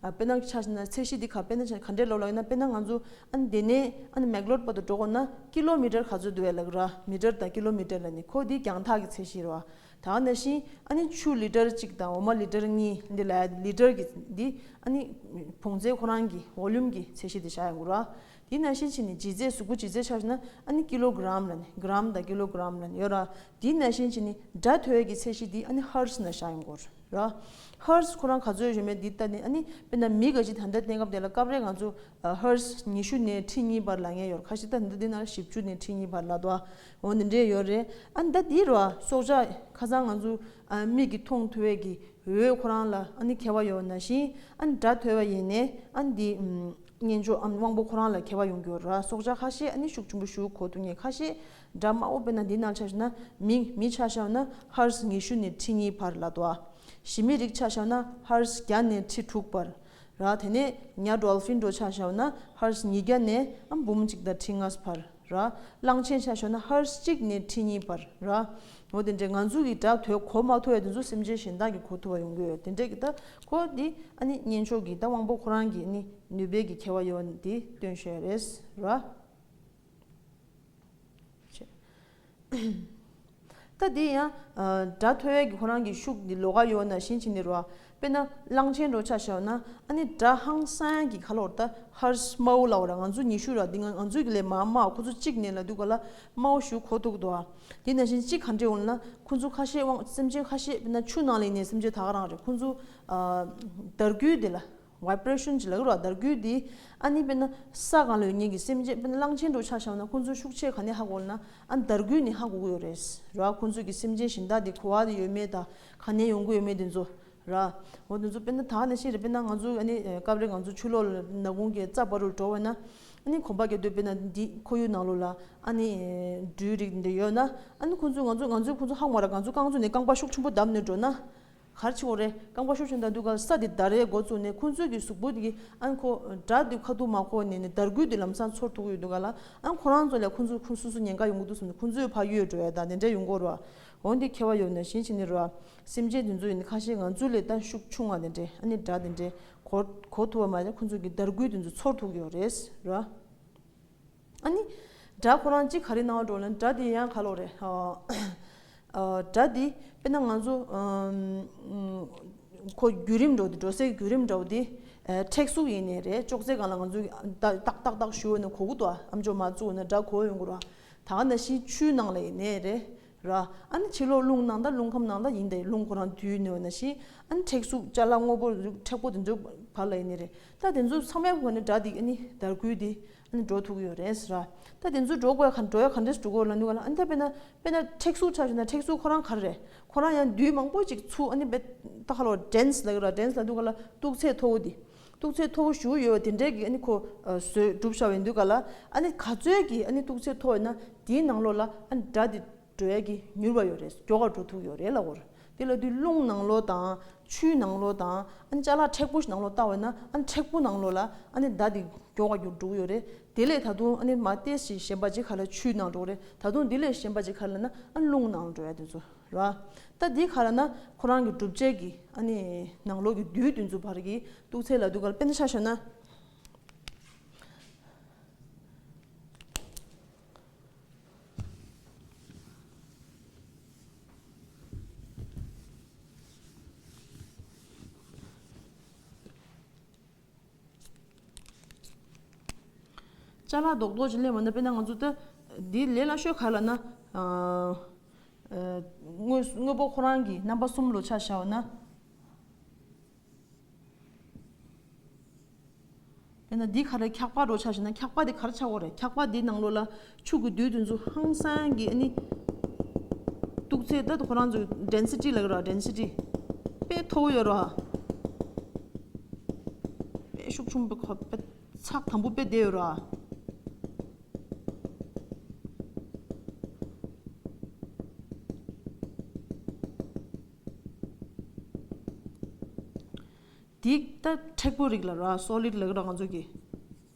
ཨ་དཔེར་ན་ཆ་བཞག་ན་ཚད་གཞི་འདི་ག་དཔེར་ན་ཆ་ག་འདྲས་ལབ་ལབ་ཡིན་ན། དཔེར་ན་ང་ཚོ་ཨ་ནི་འདི་ནས་ཨ་ནི་མེག་ལོར་བར་དུ་འགྲོ་དགོས་ན་ཀི་ལོ་མི་ཊར་ག་ཚོད་འདུག་ལབ་ར། མི་ཊར་དང་ཀི་ལོ་མི་ཊར་ལ་ནི་ཁོ་འདི་རྒྱང་ཐག་གི་ཚད་གཞི་རེད་བ། ད་ག་ནང་བཞིན་ཨ་ནི་ཆུ་ལི་ཊར་གཅིག་དང་འོ་མ་ལི་ཊར་གཉིས་འདི་ལ་ལི་ཊར་གི་འདི་ཨ་ནི་བོངས་ཚད་ཁོ་རང་གི་ཝོ་ལུམ་གི་ཚད་གཞི་དེ་བཞག་ཡོང་གི་རེད་བ། དེ་ནང་བཞིན་བྱས་ནས་ལྗིད་ཚད་གཟུགས་པོ་ལྗིད་ཚད་ཆ་བཞག་ན་ཨ་ནི་ཀི་ལོ་གྷ་རམ་ལ་ནི་གྷ་རམ་དང་ཀི་ལོ་གྷ་རམ་ལ་ནི་ཡོད་ར། དེ་ནང་བཞིན་བྱས་ནས་སྒྲ་ཐོས་ཀྱི་ཚད་གཞི་དེ་ཨ་ནི་ཧར་ཚ་ནང་བཞག་ཡོང་གི་རེད་ར། ཧར་ཚ་ཁོ་རང་ག་ཚོད་ཡོད་མེད་འདི་ལྟ་ནས་ཨ་ནི་དཔེར་ན་མི་འགའ་ཞིག་ད་ལྟ་གནས་སྐབས་དེ་ལ་སྐབས་རེ་ང་ཚོ་ཧར་ཚ་ཉི་ཤུ་ནས་ཁྲི་གཉིས་བར་ལབ་མཁན་ཡོད་ར། ཁ་ཤས་ད་ད་ལྟ་འདི་ན་བཞི་བཅུ་ནས་ཁྲི་གཉིས་བར་ལབ་འདུག་ཨ། འོ་འདི་འདྲས་ཡོད་རེད། ཨ་ནི་ད་འདི་ར་སྲོག་ཆགས་ཁ་སང་ང་ཚོ་ཨ་མིག་གིས་མཐོང་ཐུབ་པའི་གི་འོད་ཁོ་རང་ལ་ཨ་ནི་ཁྱད་པར་ཡོད་ནང་བཞིན་ཨ་ནི་སྒྲ་ཐོས་པ་ཡིན་ནའི་ཨ་ནི་འདི་ཨམ་སྙན་ཅོག་ཨམ་དབང་པོ་ཁོ་རང་ལ་ཁྱད་པར་ཡོང་གི་ཡོད་ར། སྲོག་ཆགས་ཁ་ཤས་ཨ་ནི་ཤུགས་ཆེན་པོ་ཞེ་པོ་གོ་ཐུབ་མཁན། ཁ་ཤས་སྒྲ་དམའ་བོ་དཔེར་ན་འདི་ནང་ཆ་བཞག་ན་མི་མི་ཆ་བཞག་ན་ཧར་ཚ་ཉི་ཤུ་ནས་ཁྲི་གཉིས་བར་ལབ་འདུག་ཨ། ཞི་མི་རིགས་ཆ་བཞག་ན་ཧར་ཚ་བརྒྱ་ནས་ཁྲི་དྲུག་བར་ར། དེ་ནས་ཉ་ཌོལ་ཕིན་འདྲ་བོ་ཆ་བཞག་ན་ཧར་ཚ་ཉིས་བརྒྱ་ནས་ཨ་འབུམ་གཅིག་དང་ཁྲི་ལྔ་བར་ར། གླང་ཆེན་ཆ་བཞག་ན་ཧར་ཚ་གཅིག་ནས་ཁྲི་གཉིས་བར་ར། འོ་དེ་འདྲས་ང་ཚོ་གི་སྒྲ་ཐོས་གོ་མ་ཐུབ་པའི་དེ་ཚོ་སེམས་ཅན་གཞན་དག་གིས་གོ་ཐུབ་པ་ཡོང་གི་ཡོད། དེ་འདྲས་ཀྱི་ད་ཁོ་འདི་ཨ་ནི་སྙན་ཅོག་གི་ད་དབང་པོ་ཁོ་རང་གི་ཨ་ནི་ནུས་པའི་གི་ཁྱད་པར་ཡོད་འདི་སྟོན་བཤད་རེད་ར། ད་འདི་ཡང་སྒྲ་ཐོས་ཡས་ཀྱི་ཁོ་རང་གི་ཤུགས་འདི་ལོགས་ཀ་ཡོད་ནང་བཞིན་བྱས་ནས་རེད་བ། དཔེར་ན་གླང་ཆེན་འདྲ་བོ་ཆ་བཞག་ན་ཨ་ནི་སྒྲ་ཧང་སང་གི་ག་ལབ་དགོས་རེད། ད་ཧར་ཚ་དམའ་བོ་ལབ་དགོས་རེད། ང་ཚོ་ཉི་ཤུ་ར་འདི་ང་ང་ཚོའི་གི་ལས་མར་དམའ་བ། ཁོ་ཚོ་གཅིག་ནས་ལབ་དུས་ག་ལ་དམའ་བོ་ཞེ་པོ་གོ་ཐུབ་འདུག་ཨ། དེ་ནང་བཞིན་གཅིག་ག་འདྲས་ཡོང་ལབ་ན་ཁོ་ཚོ་ཁ་ཤས་དབང་སེམས་ཅན་ཁ་ཤས་དཔེར་ན་ཆུ་ནང་ལ་ཡིན་ནའི་སེམས་ཅན་ད་ག་རང་རེད། ཁོ་ཚོ་ཨ་དར་རྒུད་དེ་ལ་བྷའི་བྷི་རེ་ཤན་ཅིག་ལབ་ཀྱི་རེད་བ། དར་རྒུད་དེ་ཨ་ནི་དཔེར་ན་ས་སྒང་ལ་ཡོད་མཁན་གྱི་སེམས་ཅན་དཔེར་ན་གླང་ཆེན་འདྲ་བོ་ཆ་བཞག་ན་ཁོ་ཚོ་ཤུགས་ཆེ་ག་ནས་ཧ་གོ་ལབ་ན་ཨ་ནི་དར་རྒུད་ནས་ཧ་གོ་གི་ཡོད་རེད་ར། ཁོ་ཚོ་གི་སེམས་ཅན་གཞན་དག་དེ་ག་པར་དེ་ཡོད་མེད་དང་ག་ནས་ཡོང་གི་ཡོད་མེད་དེ་ཚོ་ར། འོ་དེ་ཚོ་དཔེར་ན་ད་ནང་བཞིན་རེད། དཔེར་ན་ང་ཚོ་ཨ་ནི་སྐབས་རེ་ང་ཚོ་ཆུ་ལོག་ལ་ནག་ཁུང་གི་རྩ་བར་དུ་འགྲོ་བས་ན་ཨ་ནི་གོམ་པ་རྒྱག་དུས་དཔེར་ན་འདི་ཁོར་ཡུག་ནང་ལོགས་ལ་ཨ་ནི་སྦྲུལ་རིགས་འདི་ཡོད་ན་ཨ་ནི་ཁོ་ཚོ་ང་ཚོ་ང་ཚོས་ཁོ་ཚོ་ཧ་གོ་མ་རེད། ང་ཚོ་རྐང་ཚོ་ནས་རྐང་པ་ཤུགས་ཆེན་པོ་བརྡབས་ནས་འགྲོ་ན། ག་རེ་བྱེད་དགོས་རེད། རྐང་པ་ཤུགས་ཆེན་བརྡབ་དུས་ག་ས་དེ་འདར་ཡས་འགོ་བཙུགས་ནས་ཁོ་ཚོའི་གི་གཟུགས་པོ་དེ་གི་ཨ་ནི་ཁོ་སྒྲ་དེ་ཁ་ཐུག་མ་གོ་ནས་ནི་དར་རྒུད་དེ་ལམ་སང་ཚོར་ཐུབ་ཀྱི་ཡོད་དུས་ག་ལ་ཨ་ནི་ཁོ་རང་ཚོ་ལས་ཁོ་ཚོ་ཁོ་སོ་སོ་ཉེན་ཁ་ཡོང་གི་འདུག་བསམ་ནས་ཁོ་ཚོའི་ཕར་གཡོལ་འགྲོ་ཡས་དང་དེ་འདྲ་ཡོང་གི་རེད་བ། འོ་འདི་ཁྱད་པར་ཡོད་ནང་བཞིན་བྱས་ནས་རེད་བ། སེམས་ཅན་དེ་ཚོ་ཡིན་ན་ཁ་ཤས་ང་ཚོ་ལས་ད་ཤུགས་ཆུང་བ་དེ་འདྲས་ཨ་ནི་སྒྲ་དེ་འདྲས་གོ་གོ་ཐུབ་པ་མ་ཟད་ཁོ་ཚོ་གི་དར་རྒུད་དེ་ཚོ་ཚོར་ཐུབ་ཀྱི་ཡོད་རེད་ར། ཨ་ནི། སྒྲ་ཁོ་རང་གཅིག་ག་རེ་སྣང་བ་འགྲོ་ལབ་ན་སྒྲ་དེ་ཡང་ག་ལབ་རེད། ཨ། ཨ། སྒྲ་དེ་དཔེར་ན་ང་ཚོ་ཨམ། ཁོ་བརྒྱུད་རིམ་འགྲོ་དེ་འགྲོ་སའི་བརྒྱུད་རིམ་འདྲ་བོ་དེ། ཨ། ཊེག་སུག་ཡིན་ནའི་རེད། ཅོག་ཙེ་སྒང་ལ་ང་ཚོ་ཏག་ཏག་ཏག་ཞུ་བ་ན་གོ་གི་འདུག་ཨ། ཨམ་ཅོག་མར་བཙུགས་ན་སྒྲ་གོ་ཡོང་གི་རེད། ད་ག་ནང་བཞིན་ཆུའི་ནང་ལ་ཡིན་ནའི་རེད། ར། ཨ་ནི་ཕྱི་ལོགས་རླུང་ནང་ད་རླུང་ཁམས་ནང་ད་ཡིན་ད་རླུང་ཁོ་རང་དུས་ནས་བ་ན་ཤི། ཨ་ནི་ཊེག་སུག་ཅ་ལག་དངོས་པོ་མཁྲེགས་པོ་དེ་ཚོའི་བར་ལ་ཡིན་ནའི་རེད། ད་དེ་ཚོ་ཚང་མའི་སྒོ་ནས་སྒྲ་དེ་ཨ་ནི་དར་རྒུད་དེ་ཨ་ནི་འགྲོ་ཐུབ་ཀྱི་ཡོད་རེད་ཟེར་ར། ད་དེ་ཚོ་འགྲོ་དགོས་ག་འགྲོ་ཡ་ག་འདྲས་འགྲོ་དགོས་ལབ་དུས་ག་ལ་ཨ་ནི་ད་དཔེར་ན་དཔེར་ན་མཁྲེགས་སུག་ཆ་བཞག་ན་མཁྲེགས་སུག་ཁོ་རང་ག་རེ་རེད། ཁོ་རང་ཡང་དུས་མང་པོ་ཅིག་ཚུར་ཨ་ནི་དཔེ་ད་ཁ་ལོ་ཌེན་སི་ལབ་ཀྱི་ར། ཌེན་སི་ལབ་དུས་ག་ལ་སྟུག་ཚད་མཐོ་བོ་དེ། སྟུག་ཚད་མཐོ་བོ་ཞེ་པོ་ཡོད་པ་དེ་འདྲས་ཀྱི་ཨ་ནི་ཁོ་བཟོས་གྲུབ་བཞག་པ་ཡིན་དུས་ག་ལ་ཨ་ནི་ག་ཚོད་ཀྱི་ཨ་ནི་སྟུག་ཚད་མཐོ་བ་ཡིན་ན་དེའི་ནང་ལོགས་ལ་ཨ་ནི་སྒྲ་དེ་འགྲོ་ཡ་གི་མྱུར་བ་ཡོད་རེད། མགྱོགས་ཀ་འགྲོ་ཐུབ་ཡོད་རེད་ལབ་དགོས་རེད། དེ་ལབ་དུས་རླུང་ནང་ལོགས་དང་ཆུའི་ནང་ལོགས་དང་ཨ་ནི་ཅ་ལག་མཁྲེགས་པོ་ཞིག་ནང་ལོགས་བཏང་བ་ཡིན་ན་ཨ་ནི་མཁྲེགས་པོ་ནང་ལོགས་ལ་ཨ་ནི་སྒྲ་དེ་མགྱོགས་ཀ་འགྲོ་གི་ཡོད་རེད། དེ་ལས་ད་དུང་ཨ་ནི་མ་ཏོག་ཙམ་གཞན་པ་ཅིག་ག་ལ་ཆུའི་ནང་འགྲོ་གི་རེད། ད་དུང་དེ་ལས་གཞན་པ་ཅིག་ག་ལ་ན་ཨ་ནི་རླུང་ནང་འགྲོ་ཡ་དེ་ཚོ་ར། ད་འདི་ག་ལ་ན་ཁོ་རང་གི་གྲུབ་ཆའི་གི་ཨ་ནི་ནང་ལོགས་ཀྱི་རྡུལ་དེ་ཚོ་བར་གྱི་སྟུག་ཚད་ལབ་དུས་ག་ལ་དཔེར་ན་ཆ་བཞག་ན། ཅ་ལག་རྡོག་རྡོག་ཅིག་ལེན་པ་ན་དཔེར་ན་ང་ཚོ་ད་འདི་ལས་སླ་ཤོས་ག་ལབ་ན། ཨ། ཨ། དངོས་དངོས་པོ་ཁོ་རང་གི་རྣམ་པ་གསུམ་ལོ་ཆ་བཞག་པ་ན། དཔེར་ན་འདི་ག་རེ་འཁྱག་པ་རོ་ཆ་བཞག་ན་འཁྱག་པ་འདི་ག་རེ་ཆགས་ཀྱི་རེད། འཁྱག་པ་འདི་ནང་ལོགས་ལ་ཆུ་གི་རྡུལ་དེ་ཚོ་ཧང་སང་གི་ཨ་ནི་སྟུག་ཚད་ད་ཁོ་རང་ཚོ་ཌེན་སི་ཊི་ལབ་ཀྱི་རེད། ཌེན་སི་ཊི། དཔེ་མཐོ་བོ་ཡོད་ར། དཔེ་ཤུགས་ཆུང་པོ་ཁོ་དཔེ་ཚགས་དམ་པོ་དཔེ་བསྡད་ཡོད་ར། འདི་ལྟ་མཁྲེགས་པོ་རིགས་ལ་ར་སོ་ལིཌ་ལབ་ཀྱི་ར་ང་ཚོ་གི།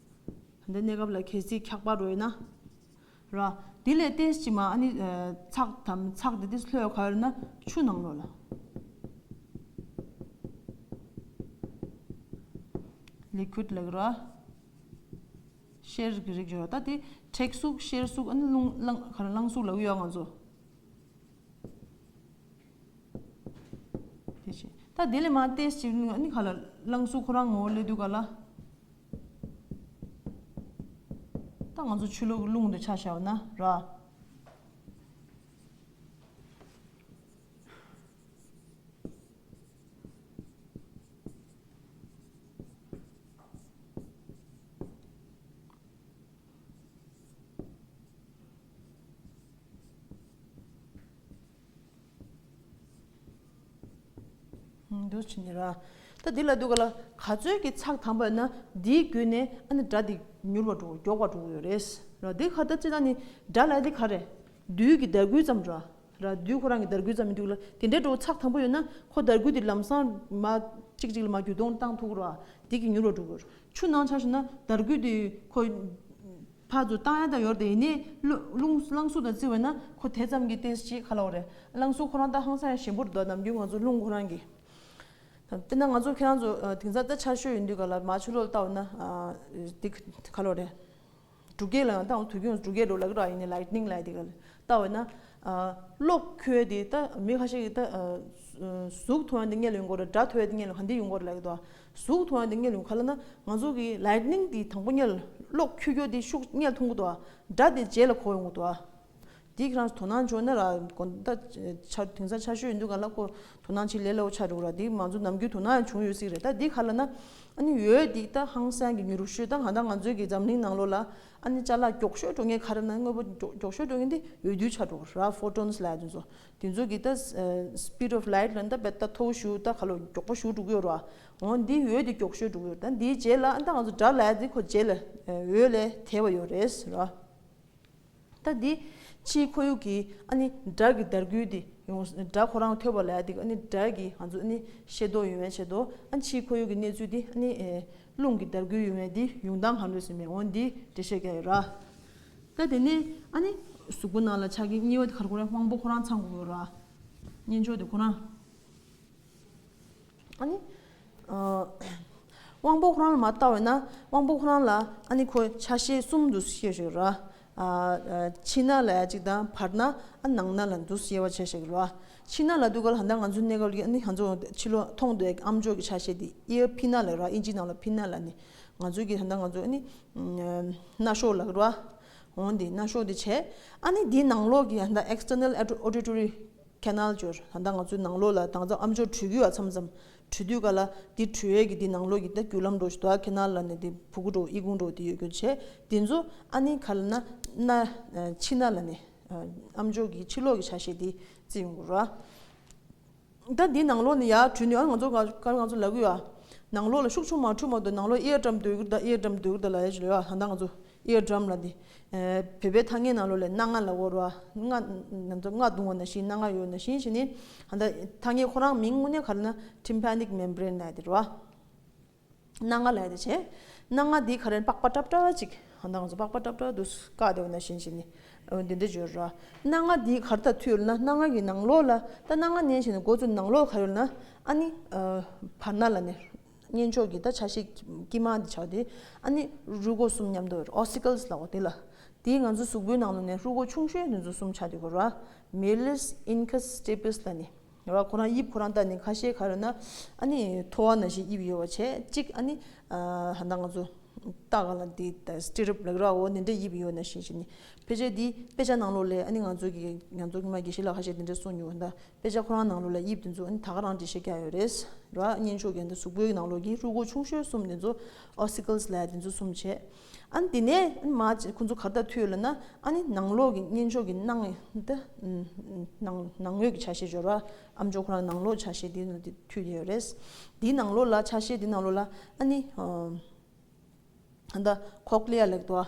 འདི་གནས་སྐབས་ལ་གལ་སྲིད་འཁྱག་པ་རོལ་ན། ར། འདི་ལས་ཏེས་ཅི་མ་ཨ་ནི་ཚགས་དམ་ཚགས་འདི་ཏེས་ལྷོད་ག་ཡོད་ན་ཆུ་ནང་ལོགས་ལ། ལི་ཁུད་ལབ་ཀྱི་ར། གཤེར་གྱི་རིགས་ཡོད་ར། ད་དེ་མཁྲེགས་གཟུགས་གཤེར་གཟུགས་ཨ་ནི་རླུང་རླངས་ག་རེ་རླངས་གཟུགས་ལབ་ཀྱི་ཡོད་ང་ཚོ། དེ་བཞིན་ད་དེ་ལས་མ་ཏེས་ཅི་ཨ་ནི་ག་ལ་རླངས་གཟུགས་ཁོ་རང་ངོ་བོ་སླེབས་དུས་ག་ལ། ད་ང་ཚོ་ཆུ་ལོག་རླུང་དུ་ཆ་བཞག་ན་ར། འདུག་ཕྱིན་ནི་ར། ད་འདི་ལ་འདུག་ག་ལ་ག་ཚོད་ཀྱི་ཚགས་དམ་པ་ཡོད་ན་འདིའི་བརྒྱུད་ནས་ཨ་ནི་སྒྲ་འདི་མྱུར་བ་འགྲོ་མགྱོགས་པ་འགྲོ་གི་ཡོད་རེད་ར། འདི་ག་ད་ཅི་ད་ནི་སྒྲ་ལ་འདི་ག་རེད། རྡུལ་གྱི་དར་རྒུད་ཙམ་ར། ར་རྡུལ་ཁོ་རང་གི་དར་རྒུད་ཙམ་མི་འདུག་ལ་དེ་འདྲའི་འགྲོ་ཚགས་དམ་པོ་ཡོད་ན་ཁོ་དར་རྒུད་འདི་ལམ་སང་མ་གཅིག་གཅིག་ལ་མ་རྒྱུད་སྟོང་བཏང་ཐུབ་ར། འདི་གི་མྱུར་བ་འགྲོ་གི་ཡོད་ར། ཆུ་ནང་ཆ་བཞག་ན་དར་རྒུད་འདི་ཁོ། ཕར་ཚུར་བཏང་ཡ་ད་ཡོད་རེད་དེ་ཡིན་ནའི་རླུ་རླུང་རླངས་གཟུགས་དང་བརྩི་བས་ན་ཁོ་དེ་ཙམ་གྱི་ཏེས་ཅིག་ག་ལ་བ་རེད། རླངས་གཟུགས་ཁོ་རང་ད་ཧང་སང་ཞིམ་པོ་རེད་དོ་ནམ་རྒྱུན་ང་ཚོ་རླུང་ཁོ་རང་གི། དཔེར་ན་ང་ཚོ་ཁྱེད་རང་ཚོ་དེང་སང་ད་ཆར་ཞོད་ཡིན་དུས་ག་ལ་མ་ཆུ་ལོག་ལྟ་བ་ན་དེ་ག་ལ་བ་རེད། འབྲུག་སྐད་ལ་ཡང་ད་དུས་རྒྱུན་འབྲུག་སྐད་འགྲོ་ལ་གི་ར་ཡིན་ནའི་ལའིཊ་ནིང་ལ་དེ་ག་ལ་ལྟ་བས་ན། གློག་ཁུ་དེ་ད་མི་ཁ་ཤས་ཀྱིས་ད་གཟུགས་མཐོང་ཡ་དེ་སྔོན་ལ་ཡོང་གི་རེད། སྒྲ་ཐོས་ཡ་དེ་སྔོན་ལ་ག་འདི་ཡོང་གི་རེད་ལབ་ཀྱི་འདུག་གཟུགས་མཐོང་ཡ་དེ་སྔོན་ལ་ཡོང་ག་ལ་ན་ང་ཚོ་གི་ལའིཊ་ནིང་དེ་དང་པོ་སྔོན་ལ་གློག་ཁུ་ཁྱོ་དེ་ཤུགས་སྔོན་ལ་མཐོང་གི་འདུག་སྒྲ་དེ་རྗེས་ལ་གོ་ཡོང་གི་འདུག་དེ་ཁྱེད་རང་ཚོ་དོ་སྣང་བྱུང་ན་ར་དགོན་ད་ཆ་དེང་སང་ཆར་ཞོད་ཡིན་དུས་ག་ལ་ཁོ་དོ་སྣང་བྱེད་ལས་སླ་བོ་ཆགས་འགྲོ་གི་ར། དེ་ང་ཚོ་ནམ་རྒྱུན་དོ་སྣང་ཡང་བྱུང་ཡོད་སྲིད་རེད། ད་དེ་ག་ལ་ན་ཨ་ནི་འོད་དེ་ད་ཧང་སང་གི་མྱུར་བ་ཤོས་ད་གང་ལྟར་ང་ཚོའི་གི་འཛམ་གླིང་ནང་ལོགས་ལ། ཨ་ནི་ཅ་ལག་མགྱོགས་ཤོས་འགྲོ་མཁན་ག་རེ་ན་དངོས་པོ་མགྱོགས་མགྱོགས་ཤོས་འགྲོ་མཁན་དེ་འོད་རྡུལ་ཆགས་འགྲོ་ར། ཕོ་ཊོན་སི་ལབ་ཡ་དེ་ཚོ། དེ་ཚོ་གི་ད་སི་པི་ཌི་ཨོཕ་ལའིཊ་ལ་ད་བེ་ད་མཐོ་བོ་ཞུ་ད་ག་ལོ་མགྱོགས་པོ་ཞུ་འགྲོ་གི་ཡོད་ར། འོ་འདི་འོད་དེ་མགྱོགས་ཤོས་འགྲོ་གི་ཡོད། ད་འདིའི་རྗེས་ལ་ཨ་ད་ང་ཚོ་སྒྲ་ལབ་ཡ་དེ་ཁོ་རྗེས་ལ་འོད་ལས་དལ་བ་ཡོད་རེད་ར། ད་འདི་ཕྱིའི་ཁོར་ཡུག་གི་ཨ་ནི་སྒྲ་གི་དར་རྒུད་དེ་ཡོང་སྒྲ་ཁོ་རང་ཐོས་པ་ལབ་ཡ་དེ་ཨ་ནི་སྒྲ་གི་ང་ཚོ་ཨ་ནི་ཤེ་དོ་ཡོང་བའི་ཆེད་དུ་ཨ་ནི་ཕྱིའི་ཁོར་ཡུག་གི་གནས་ཚུལ་དེ་ཨ་ནི་རླུང་གི་དར་རྒུད་ཡོང་བའི་དེ་ཡོང་སྟངས་ག་འདྲ་ཟེར་མེད་འོ་འདི་འགྲེལ་བཤད་རྒྱག་ཡོད་ར། ད་དེ་ནས་ཨ་ནི་གཟུགས་པོ་ནང་ལ་ཆགས་ཀྱི་དམྱལ་བ་དེ་ག་རེ་ཁོ་རང་དབང་པོ་ཁོ་རང་ཚང་དགོས་ཡོད་ར། གཉེན་མཆོག་དེ་ཁོ་རང་། ཨ་ནི། ཨ། དབང་པོ་ཁོ་རང་ལ་མ་ལྟ་བས་ན་དབང་པོ་ཁོ་རང་ལ་ཨ་ནི་ཁོ་ཆ་ཤས་གསུམ་དུ་ཤེས་ཤིག་ར། ཨ། ཕྱི་ནང་ལ་ཡ་གཅིག་དང་བར་ན་ཨ་ནང་ན་ལ་འདུ་ཤེས་པ་བྱས་ཤིག་ར། ཕྱི་ནང་ལ་འདུ་ག་ལ་ཧ་ད་ང་ཚོ་གནས་སྐབས་ཀྱི་ཨ་ནི་ང་ཚོ་ཕྱི་ལོགས་མཐོང་འདོད་ཨམ་ཅོག་གི་ཆ་ཤས་དེ་ཨིར་ཕི་ན་ལ་ར། ཨིན་ཇི་ནང་ལ་ཕི་ན་ལ་ནི་ང་ཚོ་གི་ཧ་ད་ང་ཚོ་ཨ་ནི། རྣ་གཤོག་ལ་ར། འོང་དེ་རྣ་གཤོག་དེ་བྱས། ཨ་ནི་དེའི་ནང་ལོགས་ཀྱི་ཧ་ད་ཨེག་སི་ཊར་ནལ་ཨོ་ཌི་ཊོ་རི་ཁེ་ནལ་ཅོར་ཧ་ད་ང་ཚོའི་ནང་ལོགས་ལ་དང་ཚ་ཨམ་ཅོག་འགྲོ་རྒྱུ་ཡ་མཚམས་མཚམས་འགྲོ་དུས་ག་ལ་དེ་འགྲོ་ཡས་ཀྱི་དེ་ནང་ལོགས་ཀྱི་ད་རྒྱུ་ལམ་འགྲོ་ཞིག་ད་ཁེ་ནལ་ལ་ནི་དེ་ཕྲུ་གུ་འགྲོ་ཨི་ཁུང་འགྲོ་དེ་ཡོད་རྒྱུ་བྱས། དེ་ཚོ་ཨ་ནི་ག་ལ་ན་ན་ཕྱི་ན་ལ་ནི་ཨམ་ཅོག་གི་ཕྱི་ལོགས་ཀྱི་ཆ་ཤས་དེ་བརྩི་ཡོང་དགོས་ར། ད་འདི་ནང་ལོགས་ནས་ཡར་བྲུས་ནས་ཨ་ང་ཚོ་ག་ག་ང་ཚོ་ལབ་གི་ཡོད་ཨ། ནང་ལོགས་ལ་ཤུགས་ཆུང་མ་འཁྲུག་མ་གཏོགས་ནང་ལོགས་ཨེར་ཌམ་སྡོད་གི་ད་ཨེར་ཌམ་སྡོད་གི་ད་ལབ་ཡ་ཅིག་ལབ་ཡོད་ཨ། ད་ང་ཚོ་ཨེར་ཌམ་ལ་འདི། བོད་པའི་ཐ་སྙད་ནང་ལོགས་ལ་སྣ་ལྔ་ལབ་ཡོད་རེད་བ། རྔ་ང་ཚོ་རྔ་བརྡུང་བ་ནང་བཞིན་སྣ་ལྔ་ཡོད་ནང་བཞིན་བྱས་ནས་ད་ཐ་སྙད་ཁོ་རང་མིང་དངོས་གནས་ག་རེ་ན་ཊིམ་པ་ནིག་མེམ་བྷ་རེན་ལབ་ཡ་དེ་རེད་བ། སྣ་ལྔ་ལབ་ཡ་དེ་བྱས། སྣ་ལྔ་འདི་ག་རེ་པགས་པ་ཏྲབ་ཏྲབ་ཅིག་ཧ་ད་ང་ཚོ་པགས་པ་ཏྲབ་ཏྲབ་འདུག་བཀག་བསྡད་པ་ནང་བཞིན་བྱས་ནས་འོ་འདི་འདྲ་བརྗོད་ར། སྣ་ལྔ་འདི་ག་རེ་ད་མཐུད་ཡོད་ལབ་ན་སྣ་ལྔ་གི་ནང་ལོགས་ལ་ད་སྣ་ལྔ་ནས་བྱས་ནས་འགོ་བཙུགས་ནང་ལོགས་ག་རེ་ཡོད་ལབ་ན་ཨ་ནི་བར་སྣང་ལབ་ནས་གཉེན་མཆོག་གི་ད་ཆ་ཤས་དཀྱིལ་མ་འདི་ཆགས་ཏེ་ཨ་ནི་རུས་ཁོག་གསུམ་མཉམ་དུ་ཡོད་རེད། ཨོ་སི་ཀལ་སི་ལབ་ཡོད་དེ་ལ། དེའི་ང་ཚོ་གཟུགས་པོའི་ནང་ལོགས་ནས་རུས་ཁོག་ཆུང་ཤོས་འདི་ཚོ་གསུམ་ཆགས་བསྡད་ཡོད་རེད་བ། མེ་ལིས་ཨིན་ཁ་སི་ཊི་པི་སི་ལབ་ནས། ར་ཁོ་རང་དབྱིབས་ཁོ་རང་ལྟ་ནས་ཁ་ཤས་ག་རེ་ན་ཨ་ནི་ཐོ་བ་ནང་བཞིན་དབྱིབས་ཡོད་པ་བྱས་གཅིག་ཨ་ནི་ཧ་ད་ང་ཚོ་ ལྟ་ག་ལ་འདི་ད་སི་ཊི་རིབ་ལབ་ར། འོ་འདི་འདྲའི་དབྱིབས་ཡོད་ན་ཤེས་བྱས་ནི། ཕལ་ཆེར་འདི་དཔེ་ཆ་ནང་ལོགས་ལ་ཨ་ནི་ང་ཚོ་གི་ང་ཚོ་གི་མ་དགེ་བཤེས་ལགས་ཁ་ཤས་འདི་འདྲ་གསུངས་མྱོང་། ད་དཔེ་ཆ་ཁོ་རང་ནང་ལོགས་ལ་དབྱིབས་འདི་ཚོ་ཨ་ནི་ད་ག་རང་འགྲེལ་བཤད་བརྒྱབ་ཡོད་རེད་ར། གཉན་ཆོག་གི་འདི་གཟུགས་པོའི་ནང་ལོགས་ཀྱི་རུས་ཁོག་ཆུང་ཤོས་གསུམ་འདི་ཚོ་ཨོ་སི་ཀལ་སི་ལབ་ཡ་འདི་ཚོ་གསུམ་བྱས། ཨ་ནི་དེ་ནས་ཨ་ནི་མ་ཁོ་ཚོ་ག་རེ་ལྟར་མཐུད་ཡོད་ལབ་ན། ཨ་ནི་ནང་ལོགས་ཀྱི་གཉན་ཆོག་གི་ནང་འདི་ནང་ནང་ངོས་ཀྱི་ཆ་ཤས་སྦྱོར་བ། ཨམ་ཅོག་ཁོ་རང་ནང་ལོགས་ཆ་ཤས་འདི་ནང་འདི་མཐུད་ཡོད་རེད། འདིའི་ནང་ལོགས་ལ་ཆ་ཤས་འདི་ནང་ལོགས་ལ་ཨ་ནི། ད་ལྟ་ཁོག་ལི་ཡ་ལབ་འདུག་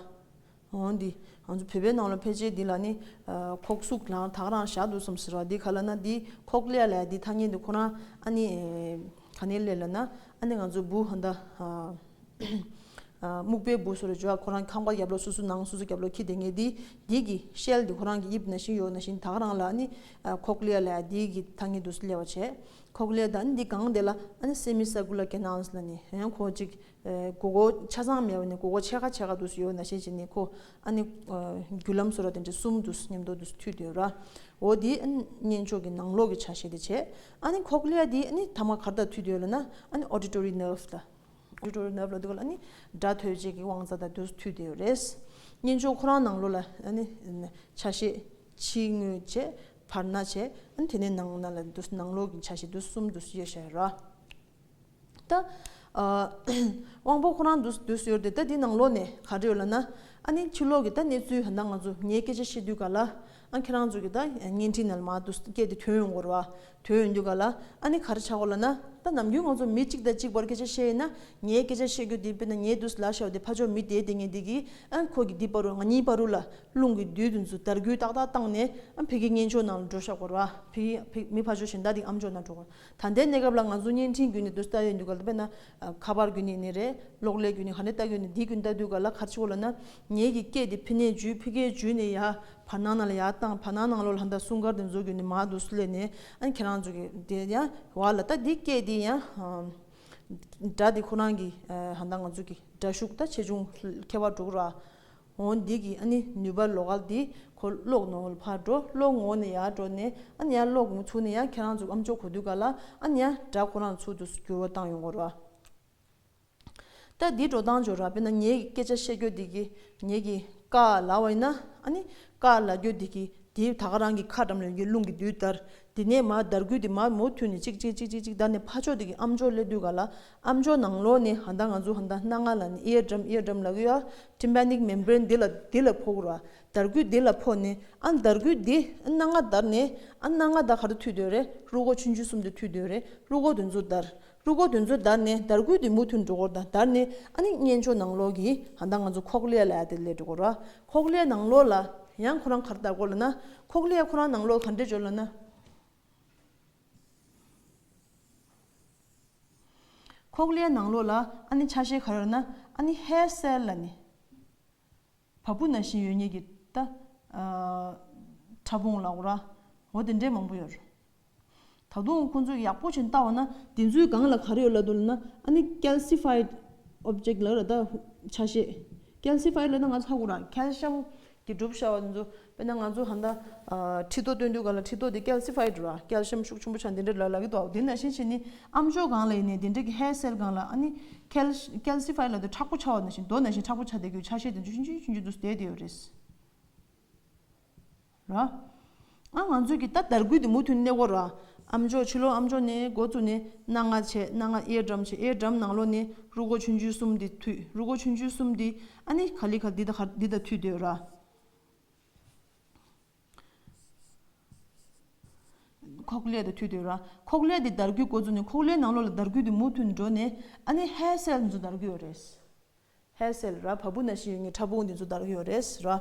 ཨ། འོ་འདི་ང་ཚོ་བོད་པའི་ནང་ལ་ཕལ་ཆེར་འདི་ལ་ནི་ཁོག་ཟུག་ལ་ད་ག་རང་བཞག་འདུག་བསམ་ཟེར་བ། འདི་ག་ལབ་ན། འདི་ཁོག་ལི་ཡ་ལབ་ཡ་འདི་ཐ་སྙད་འདི་ཁོ་རང་ཨ་ནི་ག་ནས་སླེབས་ལབ་ན། ཨ་ནི་ང་ཚོ་འབུ་ད་ལྟ་སྨུག་པའི་འབུ་སོ་རེ་འཇོག་ཁོ་རང་ཁང་པ་རྒྱབ་ལོགས་སོ་སོ་ནང་སོ་སོ་རྒྱབ་ལོགས་འཁྱེར་བསྡད་མཁན་འདི། འདི་གི་ཤེལ་འདི་ཁོ་རང་གི་དབྱིབས་ནང་བཞིན་ཡོད་ནང་བཞིན་ད་ག་རང་ལ་ཨ་ནི་ཁོག་ལི་ཡ་ལབ་ཡ་འདི་གི་ཐ་སྙད་འདུག་སེ་སླེབས་པ་བྱས། ཁོག་ལི་ཡ་དང་འདི་གང་དེ་ལ་ཨ་ནི་སེ་མི་སར་ཀུ་ལར་ཀེ་ནལ་ལབ་ནི། ཡང་ཁོ་ཅིག་ཨེ་མགོ་སྐོར་ཆ་ཚང་མེད་པ་ནས་མགོ་སྐོར་ཕྱེད་ཀ་ཕྱེད་ཀ་འདུག་སེ་ཡོད་ནང་བཞིན་བྱས་ནས་ཁོ་ཨ་ནི་ཨེ་རྒྱུ་ལམ་བཟོ་འདྲ་དེ་འདྲ་གསུམ་འདུག་སེ་མཉམ་དུ་འདུག་སེ་མཐུད་དེ་ཡོད་ར། འོ་དེ་ཨ་ནི་གཉན་ཆོག་གི་ནང་ལོགས་ཀྱི་ཆ་ཤས་དེ་བྱས། ཨ་ནི་ཁོག་ལི་ཡ་དེ་ཨ་ནི་ཐ་མ་ག་རེ་དང་མཐུད་དེ་ཡོད་ལབ་ན། ཨ་ནི་ཨོ་ཌི་ཊོ་རི་ནར་བྷ་ལ། ཨོ་ཌི་ཊོ་རི་ནར་བྷ་ལབ་དུས་སྒང་ལ་ཨ་ནི་སྒྲ་ཐོས་བྱེད་ཀྱི་དབང་རྩ་དང་འདུག་སེ་མཐུད་དེ་ཡོད་རེད། གཉན་ཆོག་ཁོ་རང་ནང་ལོགས་ལ་ཨ་ནི་ཆ་ཤས་ཕྱི་ངོས་བྱས། བར་སྣང་བྱས། ཨ་ནི་དེ་ནས་ནང་ན་ལ་འདུག་སེ་ནང་ལོགས་ཀྱི་ཆ་ཤས་འདུག་སེ་གསུམ་འདུག་སེ་ཡོད་བཞག་ཡོད་ར། ད་ཨ་དབང་པོ་ཁོ་རང་འདུག་སེ་འདུག་སེ་ཡོད་རེད་དེ། དེ་ནང་ལོགས་ནས་ག་རེ་ཡོད་ལབ་ན། ཨ་ནི་ཕྱི་ལོགས་ཀྱི་ད་གནས་ཚུལ་ད་ང་ཚོ་ངའི་སྐད་ཆ་བཤད་དུས་སྒང་ལ། ཨ་ཁྱེད་རང་ཚོ་གི་ད་བརྙན་འཕྲིན་ནང་ལ་མར་འདུག་སེ་སྐད་དེ་ཐོན་ཡོང་གི་རེད་བ། ཐོན་ཡོང་དུས་སྒང་ལ་ཨ་ནི་ག་རེ་ཆགས་ཀྱི་ཡོད་ལབ་ན། ད་ནམ་རྒྱུན་ང་ཚོ་མི་གཅིག་དང་གཅིག་བར་སྐད་ཆ་བཤད་ཡིན་ན། ངའི་སྐད་ཆ་བཤད་རྒྱུ་དེ་དཔེར་ན་ངའི་འདུག་སེ་ལབ་བཞག་པ་དེ་ཕར་ཕྱོགས་མི་དེ་དེ་ངས་འདི་གི་ཨ་ཁོ་གི་འདི་བར་དུ་ང་གཉིས་བར་དུ་ལ་རླུང་གི་རྡུལ་དེ་ཚོ་དར་རྒུད་ཏག་ཏག་བཏང་ནས་ཨ་ཕ་གི་གཉན་ཆོག་ནང་ལ་འགྲོ་བཞག་གི་རེད་བ། ཕ་གི་ཕ་མི་ཕར་ཕྱོགས་གཞན་དག་དེ་ཨམ་ཅོག་ནང་འགྲོ་གི་རེད། ད་ལྟའི་གནས་སྐབས་ལ་ང་ཚོ་བརྙན་འཕྲིན་བརྒྱུད་ནས་འདུག་སེ་ལྟ་ཡོང་དུས་སྒང་ལ། དཔེར་ན་ཁ་པར་བརྒྱུད་ནས་ཡིན་ནའི་རེད། གློག་ཀླད་བརྒྱུད་ནས་ག་ནས་ལྟ་གི་ཡོད་ནའི་དེ་བརྒྱུད་ནས་ལྟ་དུས་སྒང་ལ་ག་རེ་བྱེད་ཀྱི་ཡོད་ལབ་ན། ངའི་གི་སྐད་དེ་ཕ་གིའི་བརྒྱུད་ཕ་གིའི་བརྒྱུད་ནས་ཡར་བར་སྣང་ནང་ལ་ཡར་བཏང་། བར་སྣང་ནང་ལོགས་ལ་ད་ལྟ་སྲུང་སྐར་དེ་ཚོ་བརྒྱུད་ནས་མར་འདུག་སེ་སླེབས་ནས་ཨ་ནི་ཁྱེད་རང་ཚོ་གི་དེ་ཡར་བར་ལ་ད་འདི་སྐད་དེ་ཡར་སྒྲ་དེ་ཁོ་རང་གི་ཨ་ད་ལྟ་ང་ཚོ་གི་སྒྲ་ཤུགས་ད་ཆེ་ཆུང་ཁྱད་པར་འགྲོ་གི་རེད་བ། འོ་འདི་གི་ཨ་ནི་ནུས་པ་ལོ་ཀལ་འདི་ཁོ་གློག་ནང་ལ་ཕར་འགྲོ། གློག་འོག་ནས་ཡར་འགྲོ་ནས་ཨ་ནི་ཡར་གློག་ཚུར་ནས་ཡར་ཁྱེད་རང་ཚོ་ཨམ་ཅོག་གོ་དུས་སྒང་ལ་ཨ་ནི་ཡར་སྒྲ་ཁོ་རང་ཚུར་དུ་འགྱུར་བ་བཏང་ཡོང་གི་རེད་བ། ད་འདི་འགྲོ་སྟངས་སྦྱོར་ར། དཔེར་ན་ངའི་སྐད་ཆ་བཤད་རྒྱུ་འདི་གི་ངའི་གི་ཀ་ལབ་པ་ཡིན་ན། ཨ་ནི་ཀ་ལབ་རྒྱུ་འདི་གི་དེའི་ད་ག་རང་གི་ཁ་འགྲམ་ལ་ཡོད་རྒྱུ་རླུང་གི་རྡུལ་དར། དེ་ནས་མར་དར་རྒུད་དེ་མར་མུ་མཐུད་ནས་གཅིག་གཅིག་གཅིག་གཅིག་གཅིག་དར་ནས་ཕར་ཕྱོགས་དེ་གི་ཨམ་ཅོག་སླེབས་དུས་སྒང་ལ། ཨམ་ཅོག་ནང་ལོགས་ནས་ད་ལྟ་ང་ཚོ་ད་ལྟ་སྣ་ལྔ་ལབ་ནས་ཨིར་ཌམ་ཨིར་ཌམ་ལབ་ཀྱི་ཡོད། ཊིམ་པ་ནིག་མེམ་བྷ་རེན་འདི་ལ་འདི་ལ་ཕོག་གི་རེད་བ། དར་རྒུད་འདི་ལ་ཕོག་ནས་ཨ་ནི་དར་རྒུད་འདི་སྣ་ལྔ་དར་ནས། ཨ་སྣ་ལྔ་དང་ག་རེ་མཐུད་དེ་ཡོད་རེད། རུས་ཁོག་ཆུང་ཆུང་གསུམ་དེ་མཐུད་དེ་ཡོད་རེད། རུས་ཁོག་དེ་ཚོ་དར། རུས་ཁོག་དེ་ཚོ་དར་ནས་དར་རྒུད་དེ་མུ་མཐུད་འགྲོ་གི་རེད། ད་དར་ནས་ཨ་ནི་གཉན་ཆོག་ནང་ལོགས་ཀྱི་ད་ལྟ་ང་ཚོ་ཁོག་ལི་ཡ་ལབ་ཡ་དེ་སླེབས་འགྲོ་གི་རེད་བ། ཁོག་ལི་ཡ་ནང་ལོགས་ལ་ཡང་ཁོ་རང་ག་རེ་དར་གྱི་ཡོད་ལབ་ན། ཁོག་ལི་ཡ་ཁོ་རང་ནང་ལོགས་ག་འདྲས་ཡོད་ལབ་ན། ཁོག་ལི་ཡ་ནང་ལོགས་ལ་ཨ་ནི་ཆ་ཤས་ག་རེ་ཡོད་ལབ་ན། ཨ་ནི་ཧེར་སེལ་ལབ་ནི། བ་སྤུ་ནང་བཞིན་ཡོད་མཁན་གྱི་ད་ཨ་ཕྲ་ཕུང་ལབ་དགོས་ར། འོ་དེ་འདྲས་མང་པོ་ཡོད་རེད། ད་དུང་ཁོང་ཚོས་ཡག་པོ་བྱས་ལྟ་བ་ན་དེ་ཚོའི་སྒང་ལ་ག་རེ་ཡོད་ལབ་འདུག་ལབ་ན། ཨ་ནི་ཀལ་སི་ཕའི་ཌི་ཨོབ་ཇེག་ལབ་ར། ད་ཆ་ཤས་ཀལ་སི་ཕའི་ཌི་ལབ་ན་ང་ཚོ་ཧ་གོ་ར། ཁལ་ཤམ་གྱིས་གྲུབ་བཞག་པ་དེ་ཚོ། དཔེར་ན་ང་ཚོ་ད་ལྟ་ཨ་མཁྲིས་ཏོག་སྟོན་དུས་སྒང་ལ་མཁྲིས་ཏོག་དེ་ཀལ་སི་ཕའི་ཌི་ར། ཀལ་ཤམ་ཤུགས་ཆེན་པོ་ཆགས་འདི་འདྲ་ལབ་ལབ་ཀྱི་འདུག། དེ་ནང་བཞིན་བྱས་ནས་ཨམ་ཅོག་སྒང་ལ་ཡིན་ནའི་དེ་འདྲ་གི་ཧེར་སེལ་སྒང་ལ་ཨ་ནི་ཀལ་ཀལ་སི་ཕའི་ཌི་ལབ་དུས་མཁྲེགས་པོ་ཆགས་པ་ནང་བཞིན། རྡོ་ནང་བཞིན་མཁྲེགས་པོ་ཆགས་བསྡད་རྒྱུའི་ཆ་ཤས་དེ་ཚོ་ཆུང་ཆུང་ཆུང་ཆུང་འདུག་སེ་བསྡད་བསྡད་ཡོད་རེད་ར། ཨ་ང་ཚོ་གི་ད་དར་རྒུད་དེ་མུ་མཐུད་གནས་ཀྱི་ཡོད་ར། ཨམ་ཅོག་ཕྱི་ལོགས་ཨམ་ཅོག་ནས་འགོ་བཙུགས་ནས་སྣ་ལྔ་བྱས། སྣ་ལྔ་ཨིར་ཌམ་བྱས། ཨིར་ཌམ་ནང་ལོགས་ནས་རུས་ཁོག་ཆུང་ཆུང་གསུམ་དེ་མཐུད། རུས་ཁོག་ཆུང་ཆུང་གསུམ་དེ་ཨ་ནི་ག་ལེ་ག་ལེ་འདི་དང་ག་འདི་དང་མཐུད་བསྡད་ཡོད་ར། ཁོག་ལི་ཡ་དང་མཐུད་བསྡད་ཡོད་ར། ཁོག་ལི་ཡ་དེ་དར་རྒུད་འགོ་བཙུགས་ནས་ཁོག་ལི་ཡའི་ནང་ལོགས་ལ་དར་རྒུད་དེ་མུ་མཐུད་འགྲོ་ནས་ཨ་ནི་ཧེར་སེལ་ཚོ་དར་གྱི་ཡོད་རེད། ཧེར་སེལ་ར། བ་སྤུ་ནང་བཞིན་ཡོད་མཁན་ཕྲ་ཕུང་དེ་ཚོ་དར་གྱི་ཡོད་རེད་ར།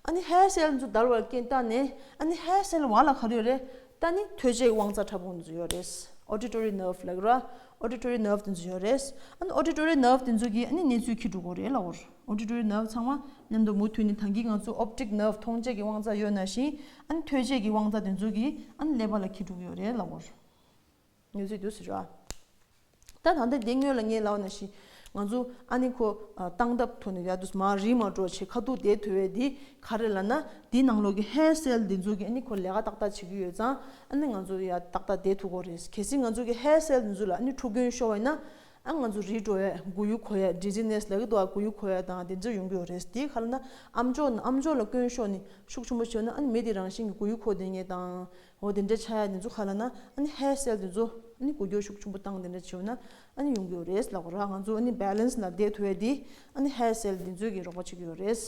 ཨ་ནི་ཧེར་སེལ་ཚོ་དར་བར་རྐྱེན་བཏང་ནས་ཨ་ནི་ཧེར་སེལ་བར་ལ་ག་རེ་ཡོད་རེད། ད་ནི་ཐོས་བྱེད་དབང་རྩ་ཕྲ་ཕུང་དེ་ཚོ་ཡོད་རེད། ཨོ་ཌི་ཊོ་རི་ནར་བྷ་ལབ་ར། ཨོ་ཌི་ཊོ་རི་ནར་བྷ་དེ་ཚོ་ཡོད་རེད། ཨ་ནི་ཨོ་ཌི་ཊོ་རི་ནར་བྷ་དེ་ཚོ་གིས་ཨ་ནི་གནས་ཚུལ་འཁྱེར་འགྲོ་གི་ཡོད་རེད་ལབ་ཀྱི་ཡོད་རེད། ཨོ་ཌི་ཊོ་རི་ནར་བྷ་ཚང་མ་མཉམ་དུ་མུ་མཐུད་ནས་ད་གིན་ང་ཚོ་ཨོབ་ཊིག་ནར་བྷ་མཐོང་བྱེད་ཀྱི་དབང་རྩ་ཡོད་ནང་བཞིན། ཨ་ནི་ཐོས་བྱེད་ཀྱི་དབང་རྩ་དེ་ཚོ་གིས་ཨ་ནི་ཀླད་པ་ལ་འཁྱེར་འགྲོ་གི་ཡོད་རེད་ལབ་ཀྱི་ཡོད་རེད། ངོས་འཛིན་འདུག་ཟེར་བ། ད་ད་ལྟ་འདི་སྔོན་ལ་ངས་ལབ་པ་ནང་བཞིན་ང་ཚོ་ཨ་ནི་ཁོ་ཨ་སྟངས་སྟབས་ཐོག་ནས་ཡར་དུ་མར་རིལ་མར་འགྲོ་བྱེད་ཁ་ཐུག་བསྡད་ཐུབ་པའི་འདི་ག་རེ་ལབ་ན། འདི་ནང་ལོགས་ཀྱི་ཧེར་སེལ་འདི་ཚོ་གིས་ཨ་ནི་ཁོ་ལས་ཀ་ཏག་ཏག་བྱེད་ཀྱི་ཡོད་ཙང་། ཨ་ནི་ང་ཚོ་ཡར་ཏག་ཏག་བསྡད་ཐུབ་ཀྱི་རེད། གལ་སྲིད་ང་ཚོ་གི་ཧེར་སེལ་འདི་ཚོ་ལ་ཨ་ནི་འཁྲུག་སྐྱོན་ཤོར་བ་ཡིན་ན། ཨ་ང་ཚོ་རིལ་འགྲོ་ཡ་མགོ་ཡུ་འཁོར་ཡ་ཌི་ཛི་ནེ་སི་ལབ་ཀྱི་འདུག་ཨ། མགོ་ཡུ་འཁོར་ཡ་དང་དེ་ཚོ་ཡོང་གི་ཡོད་རེད། དེའི་ཁ་ལ་ན་ཨམ་ཅོག་ཨམ་ཅོག་ལ་སྐྱོན་ཤོར་ནས་ཤུགས་ཆེན་པོ་བྱུང་ན་ཨ་ནི་མི་དེ་རང་བཞིན་གྱི་མགོ་ཡུ་འཁོར་བསྡད་མཁན་དང་འོ་དེ་འདྲ་ཆགས་ཡ་དེ་ཚོ་ཁ་ལ་ན་ཨ་ནི་ཧེར་སེལ་དེ་ཚོ་ཨ་ནི་འགུལ་སྐྱོད་ཤུགས་ཆེན་པོ་བཏང་དེ་འདྲ་བྱུང་ན་ཨ་ནི་ཡོང་གི་ཡོད་རེད་ལབ་གོ་ར། ང་ཚོ་ཨ་ནི་བེ་ལེན་སི་ལ་བསྡད་ཐུབ་ཡ་དེ་ཨ་ནི་ཧེར་སེལ་དེ་ཚོས་ཀྱི་རོགས་པ་བྱེད་ཀྱི་ཡོད་རེད།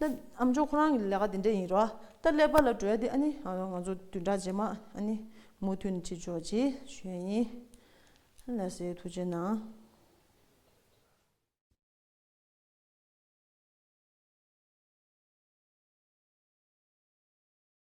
ད་ཨམ་ཅོག་ཁོ་རང་གི་ལས་ཀ་དེ་འདྲ་ཡིན་རོ། ད་ཀླད་པ་ལ་འགྲོ་ཡ་དེ་ཨ་ནི་ང་ཚོ་བདུན་ཕྲག་རྗེས་མ་ཨ་ནི་མུ་མཐུད་ནས་བྱེད་ཆོག་ཅེས་ཞུ་ཡ་ཡིན། ལགས་སེ། ཐུགས་རྗེ་གནང་།